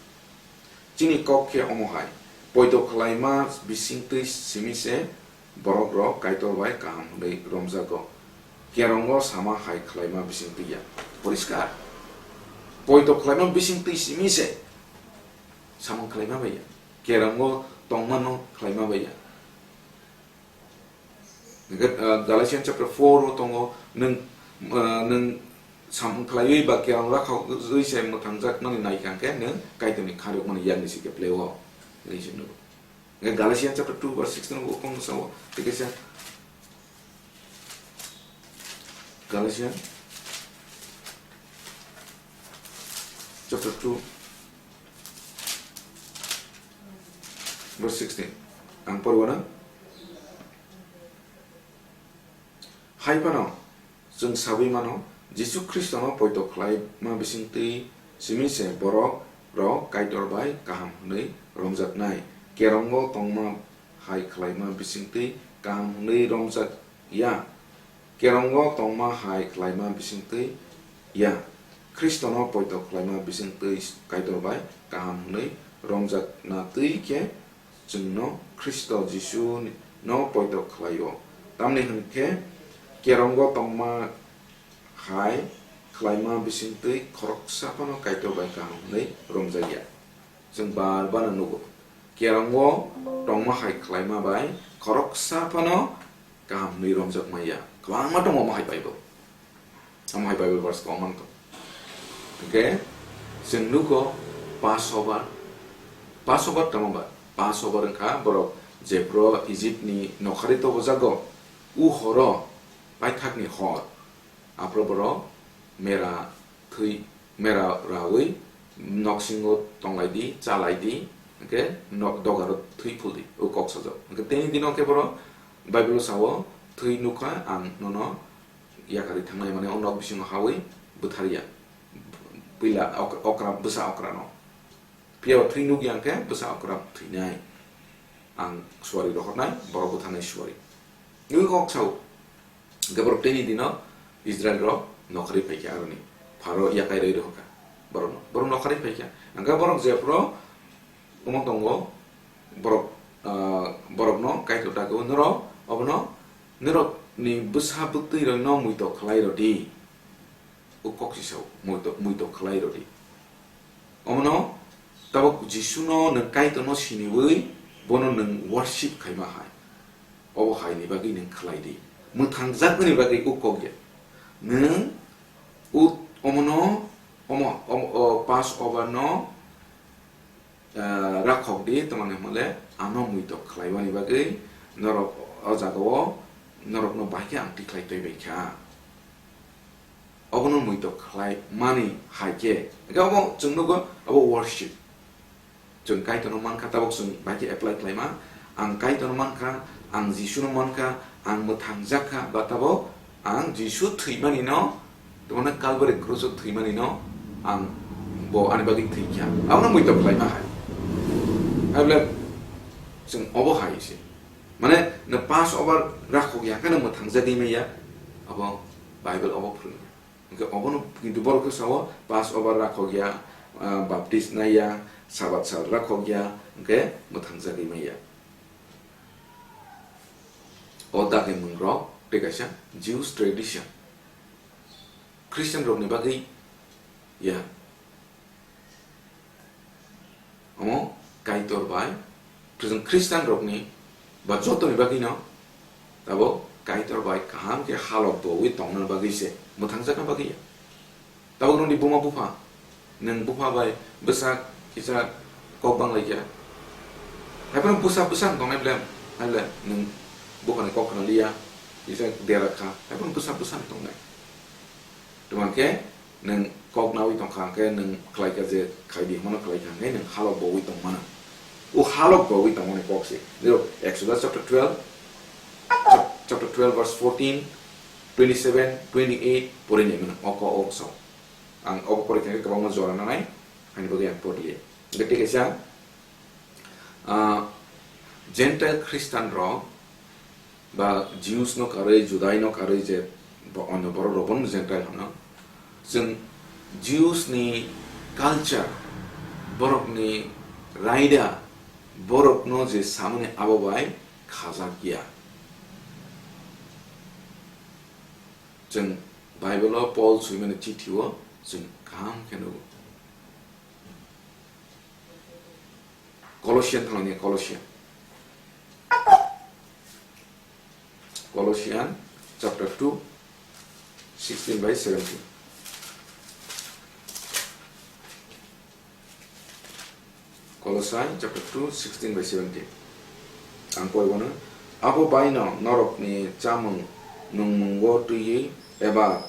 Chini kok khe omo hai, poito khlaima bisingtwi simi se borok rok Kaitor bai kaham hwnwi romjago. Kerongo sama hai khlaima bisingtwi ya. Poriskar. Poito khlaima bisingtwi simi se samung khlaima bai ya. Kerongo tongmano khlaima bai ya. Hingkhe, ah, Galatians chapter four o tongo, nwng, ah, nwng samung khlaiwi ba kerong rakhokjagwi se mwthangjakmani naikha hwnkhe nwng Kaitorni khairokmani yakni se keplego, hinwi se nugo. Hingkhe Galatians chapter two verse sixteen o bo kok sao, tei kaisa Galatians chapter two verse sixteen. Ang porwano. Hai phano chwng saui mano, Jisu Khristono poito khlaima bisingtwi simi se borok rok Kaitor bai kaham hwnwi romjaknai. Kerongo tongma hai khlaima bisingtwi kaham hwnwi romjak ya. Kerongo tongma hai khlaima bisingtwi ya. Khristono poito khlaima bisingtwi Kaitor bai kaham hwnwi romjakna twi khe chwngno Khristo Jisu no poito khlai-o. Tamni hwnkhe, kerongo tongma hai khlaima bisingtwi khoroksa phano Kaitor bai kaham hwnwi romjakya. Chwng bar bar no nugo, kerongo tongma hai khlaima bai khoroksa phano kaham hwnwi romjak maya. Kwbangma tongo omo hai Bible. Omo hai Bible verse kok manto. Hwnkhe chwng nugo Passover. Passover tamo ba? Passover wngkha borok jephru Egypt ni nokhari tobojago, u horo paithak ni hor. Aphuru borok mera thwi, mera rawi noksingo tonglai di, chalai di, hwnkhe nok dogaro thwi phul di, o kok sajak. Hwnkhe teni dino khe borok Bible o sao, "Thwi nukha ang nono yakarwi thangnai," mane o nok bisingo hawi bwtharya. Puila ok-, okra, bwsa okrano. Phiya ba thwi nukya hwnkhe bwsa okra thwinai. Ang suari rohornai, borok bwtharnai suari. Nukgo kok sao. Hwnkhe borok teni dino Israel rok nokhari phaikha aroni. Pharo yakai rwi rohorkha borokno. Borok nokhari phaikha. Hwnkhe borok jephru omo tongo, borok, ah, borokno Kaitor dagwi, "Norok obono norokni bwsa bwtwi rokno muitok khlai rw di." O kok si sao, muitok, muitok khlai rw di. Omono tabuk Jisuno nwng Kaitorno siniwi bono nwng worship khaima hai. Obo haini bagwi nwng khlai di. Mwthangjakmani bagwi o kok ya. Nwng o, omono, omo, omo, o Passover no, ah, rakhok di, tamni hwnle ano muitok khlaiwani bagwi norok o jagao norokno bai khe ang tikhlai twi bai kha. Obono muitok khlai mani hai khe, hwnkhe obo chwng nugo abo worship. Chwng Kaitorno mankha, tabuk chwng bai khe apply khlaima. Ang Kaitorno mankha, ang Jisuno mankha, ang mwthangjak kha, ba tabuk ang Jisu thwimanino, tongmani Calvary cross-o thwimanino ang bo ani bagwi thwikha. Abono muitok khlaima hai. Abole chwng obo hai se. Mane, no Passover rakhok ya, hwnkhe no mwthangjagwi maya, abo Bible obo phwrwngya. Hwnkhe obono kintu borok khe sao, Passover rakhok ya, ah, baptis nai ya, Sabat sal rakhok ya, hwnkhe mwthangjagwi maya. O dagimung rok tei kaisa Jewish tradition. Christian rokni bagwi ya. Omo Kaitor bai, chwng Christian rokni ba jotoni bagwino tabuk Kaitor bai kaham khe halok bo-ui tongna bagwi se, mwthangjakna bagwi ya. Tabuk nwngni buma bupha, nwng bupha bai bwsa kisa kok bang lai kha. Haiphano bwsa bwsa wng tongnai ble, hai ble nwng buphani kok khna liya, kisa dera kha, haiphano bwsa bwsa wng tongnai. Tongma khe nwng kok nawi tongkha hwnkhe nwng khlaikha je khaidi hwnmano khlaikha hwnkhe nwng halok bo-ui tongmano. O halok bo-ui tongmani kok se. Nirok Exodus chapter twelve, chap-, chapter twelve verse fourteen, twenty-seven, twenty-eight porinai mano. Oko o sao. Ang obo porikha hwnkhe kwbangma jora nanai. Haini bagwi ang porliya. Hwnkhe tei kaisa, ah, Gentile Christian rok ba Jews no karwi, Judai no karwi je bo-, onyo borok rok bono Gentile hwno. Chwng Jews ni culture, borok ni raida, borok no je samani abo bai khajak ya. Chwng Bible o Paul swimani chithi o chwng kaham khe nugo. Colossian thangni Colossian. Colossian chapter two, sixteen by seventeen. Kolosai chapter two, sixteen by seventeen. Ang koi bono, abo baino norokni chamung nungmungo twiwi eba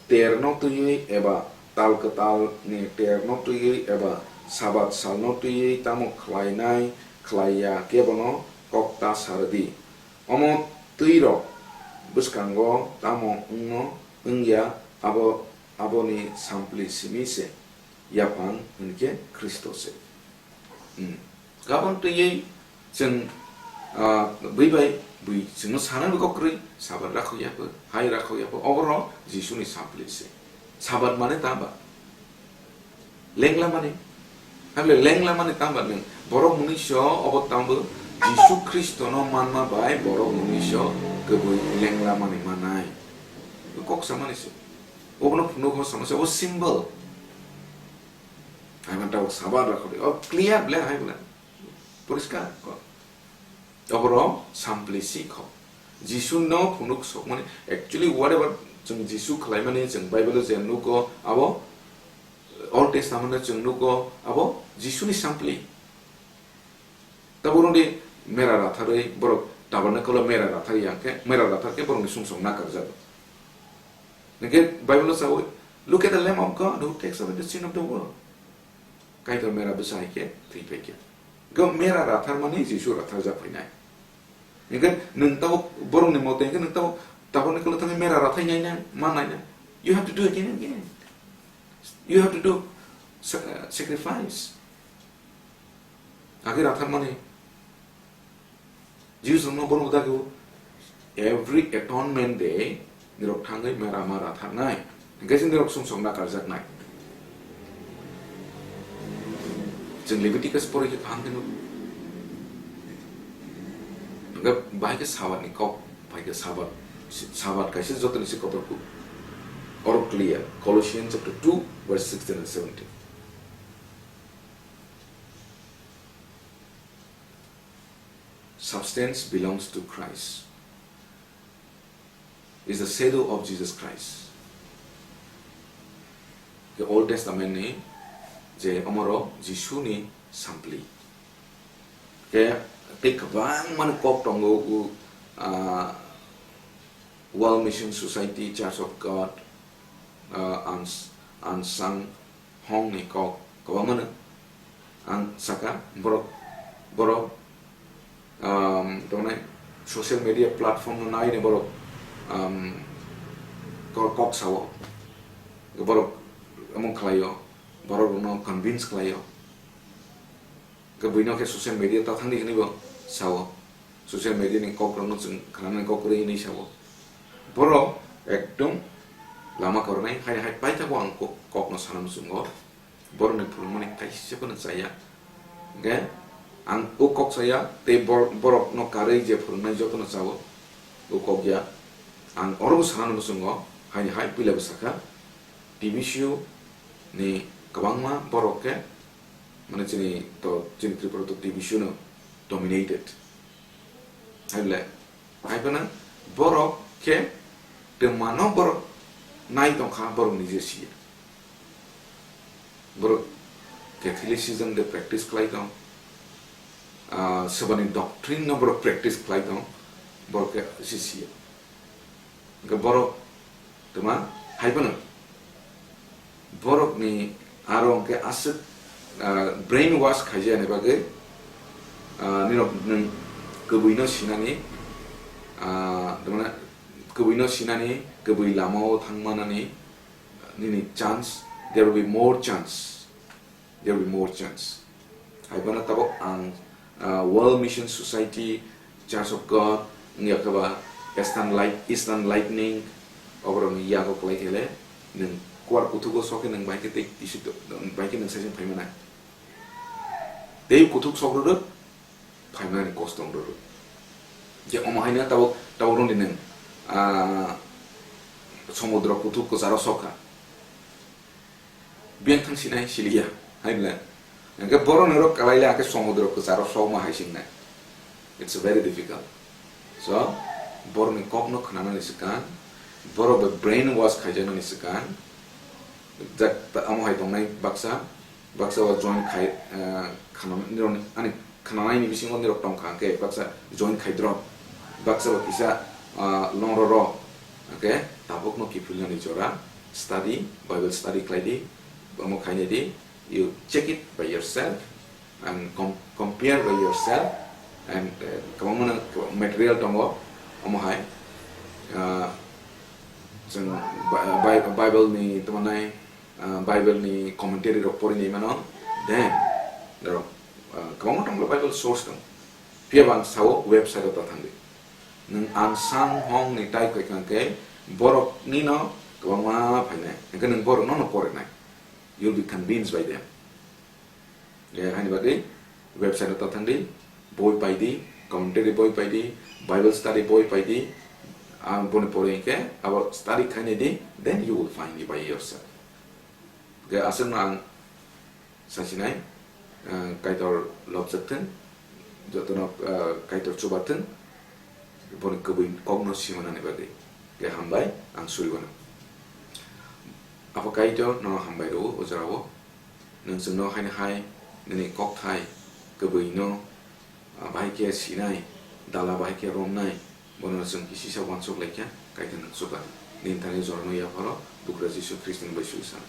terno twiwi eba tal kwtalni terno twiwi eba Sabat salno twiwi tamo khlainai khlaiya kebono kok ta sa rwdi. Omo twirok bwskango tamo wngno wngya abo, aboni sampli simi se. Yaphang hwnkhe Khristo se. Hmm. Gabon twiwi chwng, ah, bui bai bui chwngno sanani kok kwrwi, Sabat rakhok ya pho, hai rakhok ya pho, oboro Jisuni sampli se. Sabat mane tamba? Lengla mani. Hable lengla mani tamba nwng? Borok mwnwiso obo tambo Jisu Khristono manma bai borok mwnwiso Kwbwi lengla manwi manai. Kok samani se. Obono phunuk ho sama se, o symbol. Hai man tabuk sabar rakhori. O clear ble hai ble. Poriskar ko. Oboro sampli si kho. Jisu no phunuk sokmani, actually, whatever chwng Jisu khlaimani, chwng Bible o je nugo, abo Old Testament o chwng nugo, abo Jisuni sampli. Tabuk rwdi mera ratharwi borok tabernacle o mera ratharya khe, mera rathar khe borokni sumsok nakarjago. Hwnkhe Bible o sawi, "Look at the Lamb of God who takes away the sin of the world." Kaitor mera bwsa hai khe thwi phai khe. Go mera ratharmani Jisu ratharjak phainai. Hwnkhe nwng tabuk borokni mote hwnkhe nwng tabuk tabernacle o thangwi mera rathai naina, ma naina. You have to do again and again. You have to do sa-, sacrifice. Age ratharmani. Jews rokno bono dagio every atonement day nirok thangwi mera ma ratharnai. Hwnkhe se nirok sumsok nakarjaknai. Chwng Leviticus poroi khe phang khe nugo. Hwnkhe bahai khe Sabat ni kok, bahai khe Sabat, Sabat kaisa jotoni se kotor kuk. Oro clear. Colossians chapter two, verse sixteen and seventeen. Substance belongs to Christ, is the shadow of Jesus Christ. The Old Testament ni je omoro Jisu ni sampli. Ke tei kwbangma ni kok tongo, u, ah, World Mission Society, Church of God, ah, Ans-, Unsung Home ni kok kwbangma no ang saka, borok, borok, um, tongnai social media platform no nai ni borok, um, kok, kok sao, borok omo khlaio, borok no convince khlaio. Khe buino khe social media ta thangdi hinwi bo sao. Social media ni kok rokno chwng khnanani kok kwrwi hinwi sao. Borok ekdom lama koronai hai hai paithago ang kok, kokno sana muchungo. Borokni phwrwngmani kaisa phano chaya. Hwnkhe ang o kok saya tei bor-, borokno karwi je phwrwngnai jotono chao. O kok ya ang oro bo sana muchungo, haini hai puila bo sakha. T V C U ni kwbangma borok khe Mane chini to, chini Tripura to T V C no dominated. Hai le, hai phano borok khe twmano borok nai tongkha, borok nije siya. Borok Catholicism de practice khlai tong, ah, sebani doctrine no borok practice khlai tong, borok khe si siya. Hwnkhe borok twma hai phano borokni aro hwnkhe aswk, ah, brain wash khaijani bagwi, ah, nini rok nwng kwbwino sinani, ah, twmana kwbwino sinani, kwbwi lamao thangmanani nini chance, there will be more chance. There will be more chance. Hai phano tabuk ang, ah, World Mission Society, Church of God, wngya khe ba Eastern Light, Eastern Lightning, oborokni yago kwlai khe le, nwng kuar kuthugo sok khe nwng bai khe tei kisi to, bai khe nwng saichung phai mannai. Tei kuthuk sok rwrwk, phai mannani kosto wng rwrwk. Je omo haino tabuk, tabuk rwngdi nwng, ah, somudro kuthuk kwcharo sok kha. Biyang thang sinai siliya, hai bwle. Hwnkhe borok norok kwlai le, hwnkhe somudro kwcharo sokma hai singnai. It's very difficult. So, borokni kokno khwnanani swkang, borok bai brain wash khaijaknani swkang, jak ta-, amo hai tongnai baksa, baksa o join khai, eh, khana-, nirok ani khnanaini bisingo nirok tongkha, hwnkhe baksa join khaidrop, baksa bo kisa, ah, longroro, hwnkhe tabukno kiphilnani jora study, Bible study khlai di, omo khainai di, you check it by yourself and com-, compare by yourself and, eh, kwbangma nang material tongo, omo hai, ah, chwng Bi-, Bi-, Bible ni tamo nai, ah, Bible ni commentary rok pori nai mano, then norok, ah, kwbangma tongo Bible source tong. Phiya bo ang sao website o ta thangdi. Nwng Unsung Home ni type khai kha khe borok nino kwbangma phainai. Hwnkhe nwng borok no no porinai. You'll be convinced by them. Eh, haini bagwi website o ta thangdi, boi paidi, commentary boi paidi, Bible study boi paidi, Ang boni pore hinkhe abo study khainai di, then you will find it by yourself. Hwnkhe aswkno ang sasinai, ah, Kaitor lobjak thung, jotono, ah, Kaitor chuba thung, boni kwbwi kokno simanani bagwi. Hwnkhe hambai, ang suriwano. Apo Kaitor nono hambai rwo o jorao. Nwng chwngno haino hai nini kokthai kwbwino, ah, bahai khe sinai, dala bahai khe romnai, bono chwng kisisa uansuk lai kha, Kaitor nwng chuba. Nini thani jorano yapharo, Bugra Jisu Khristoni bai sui sana.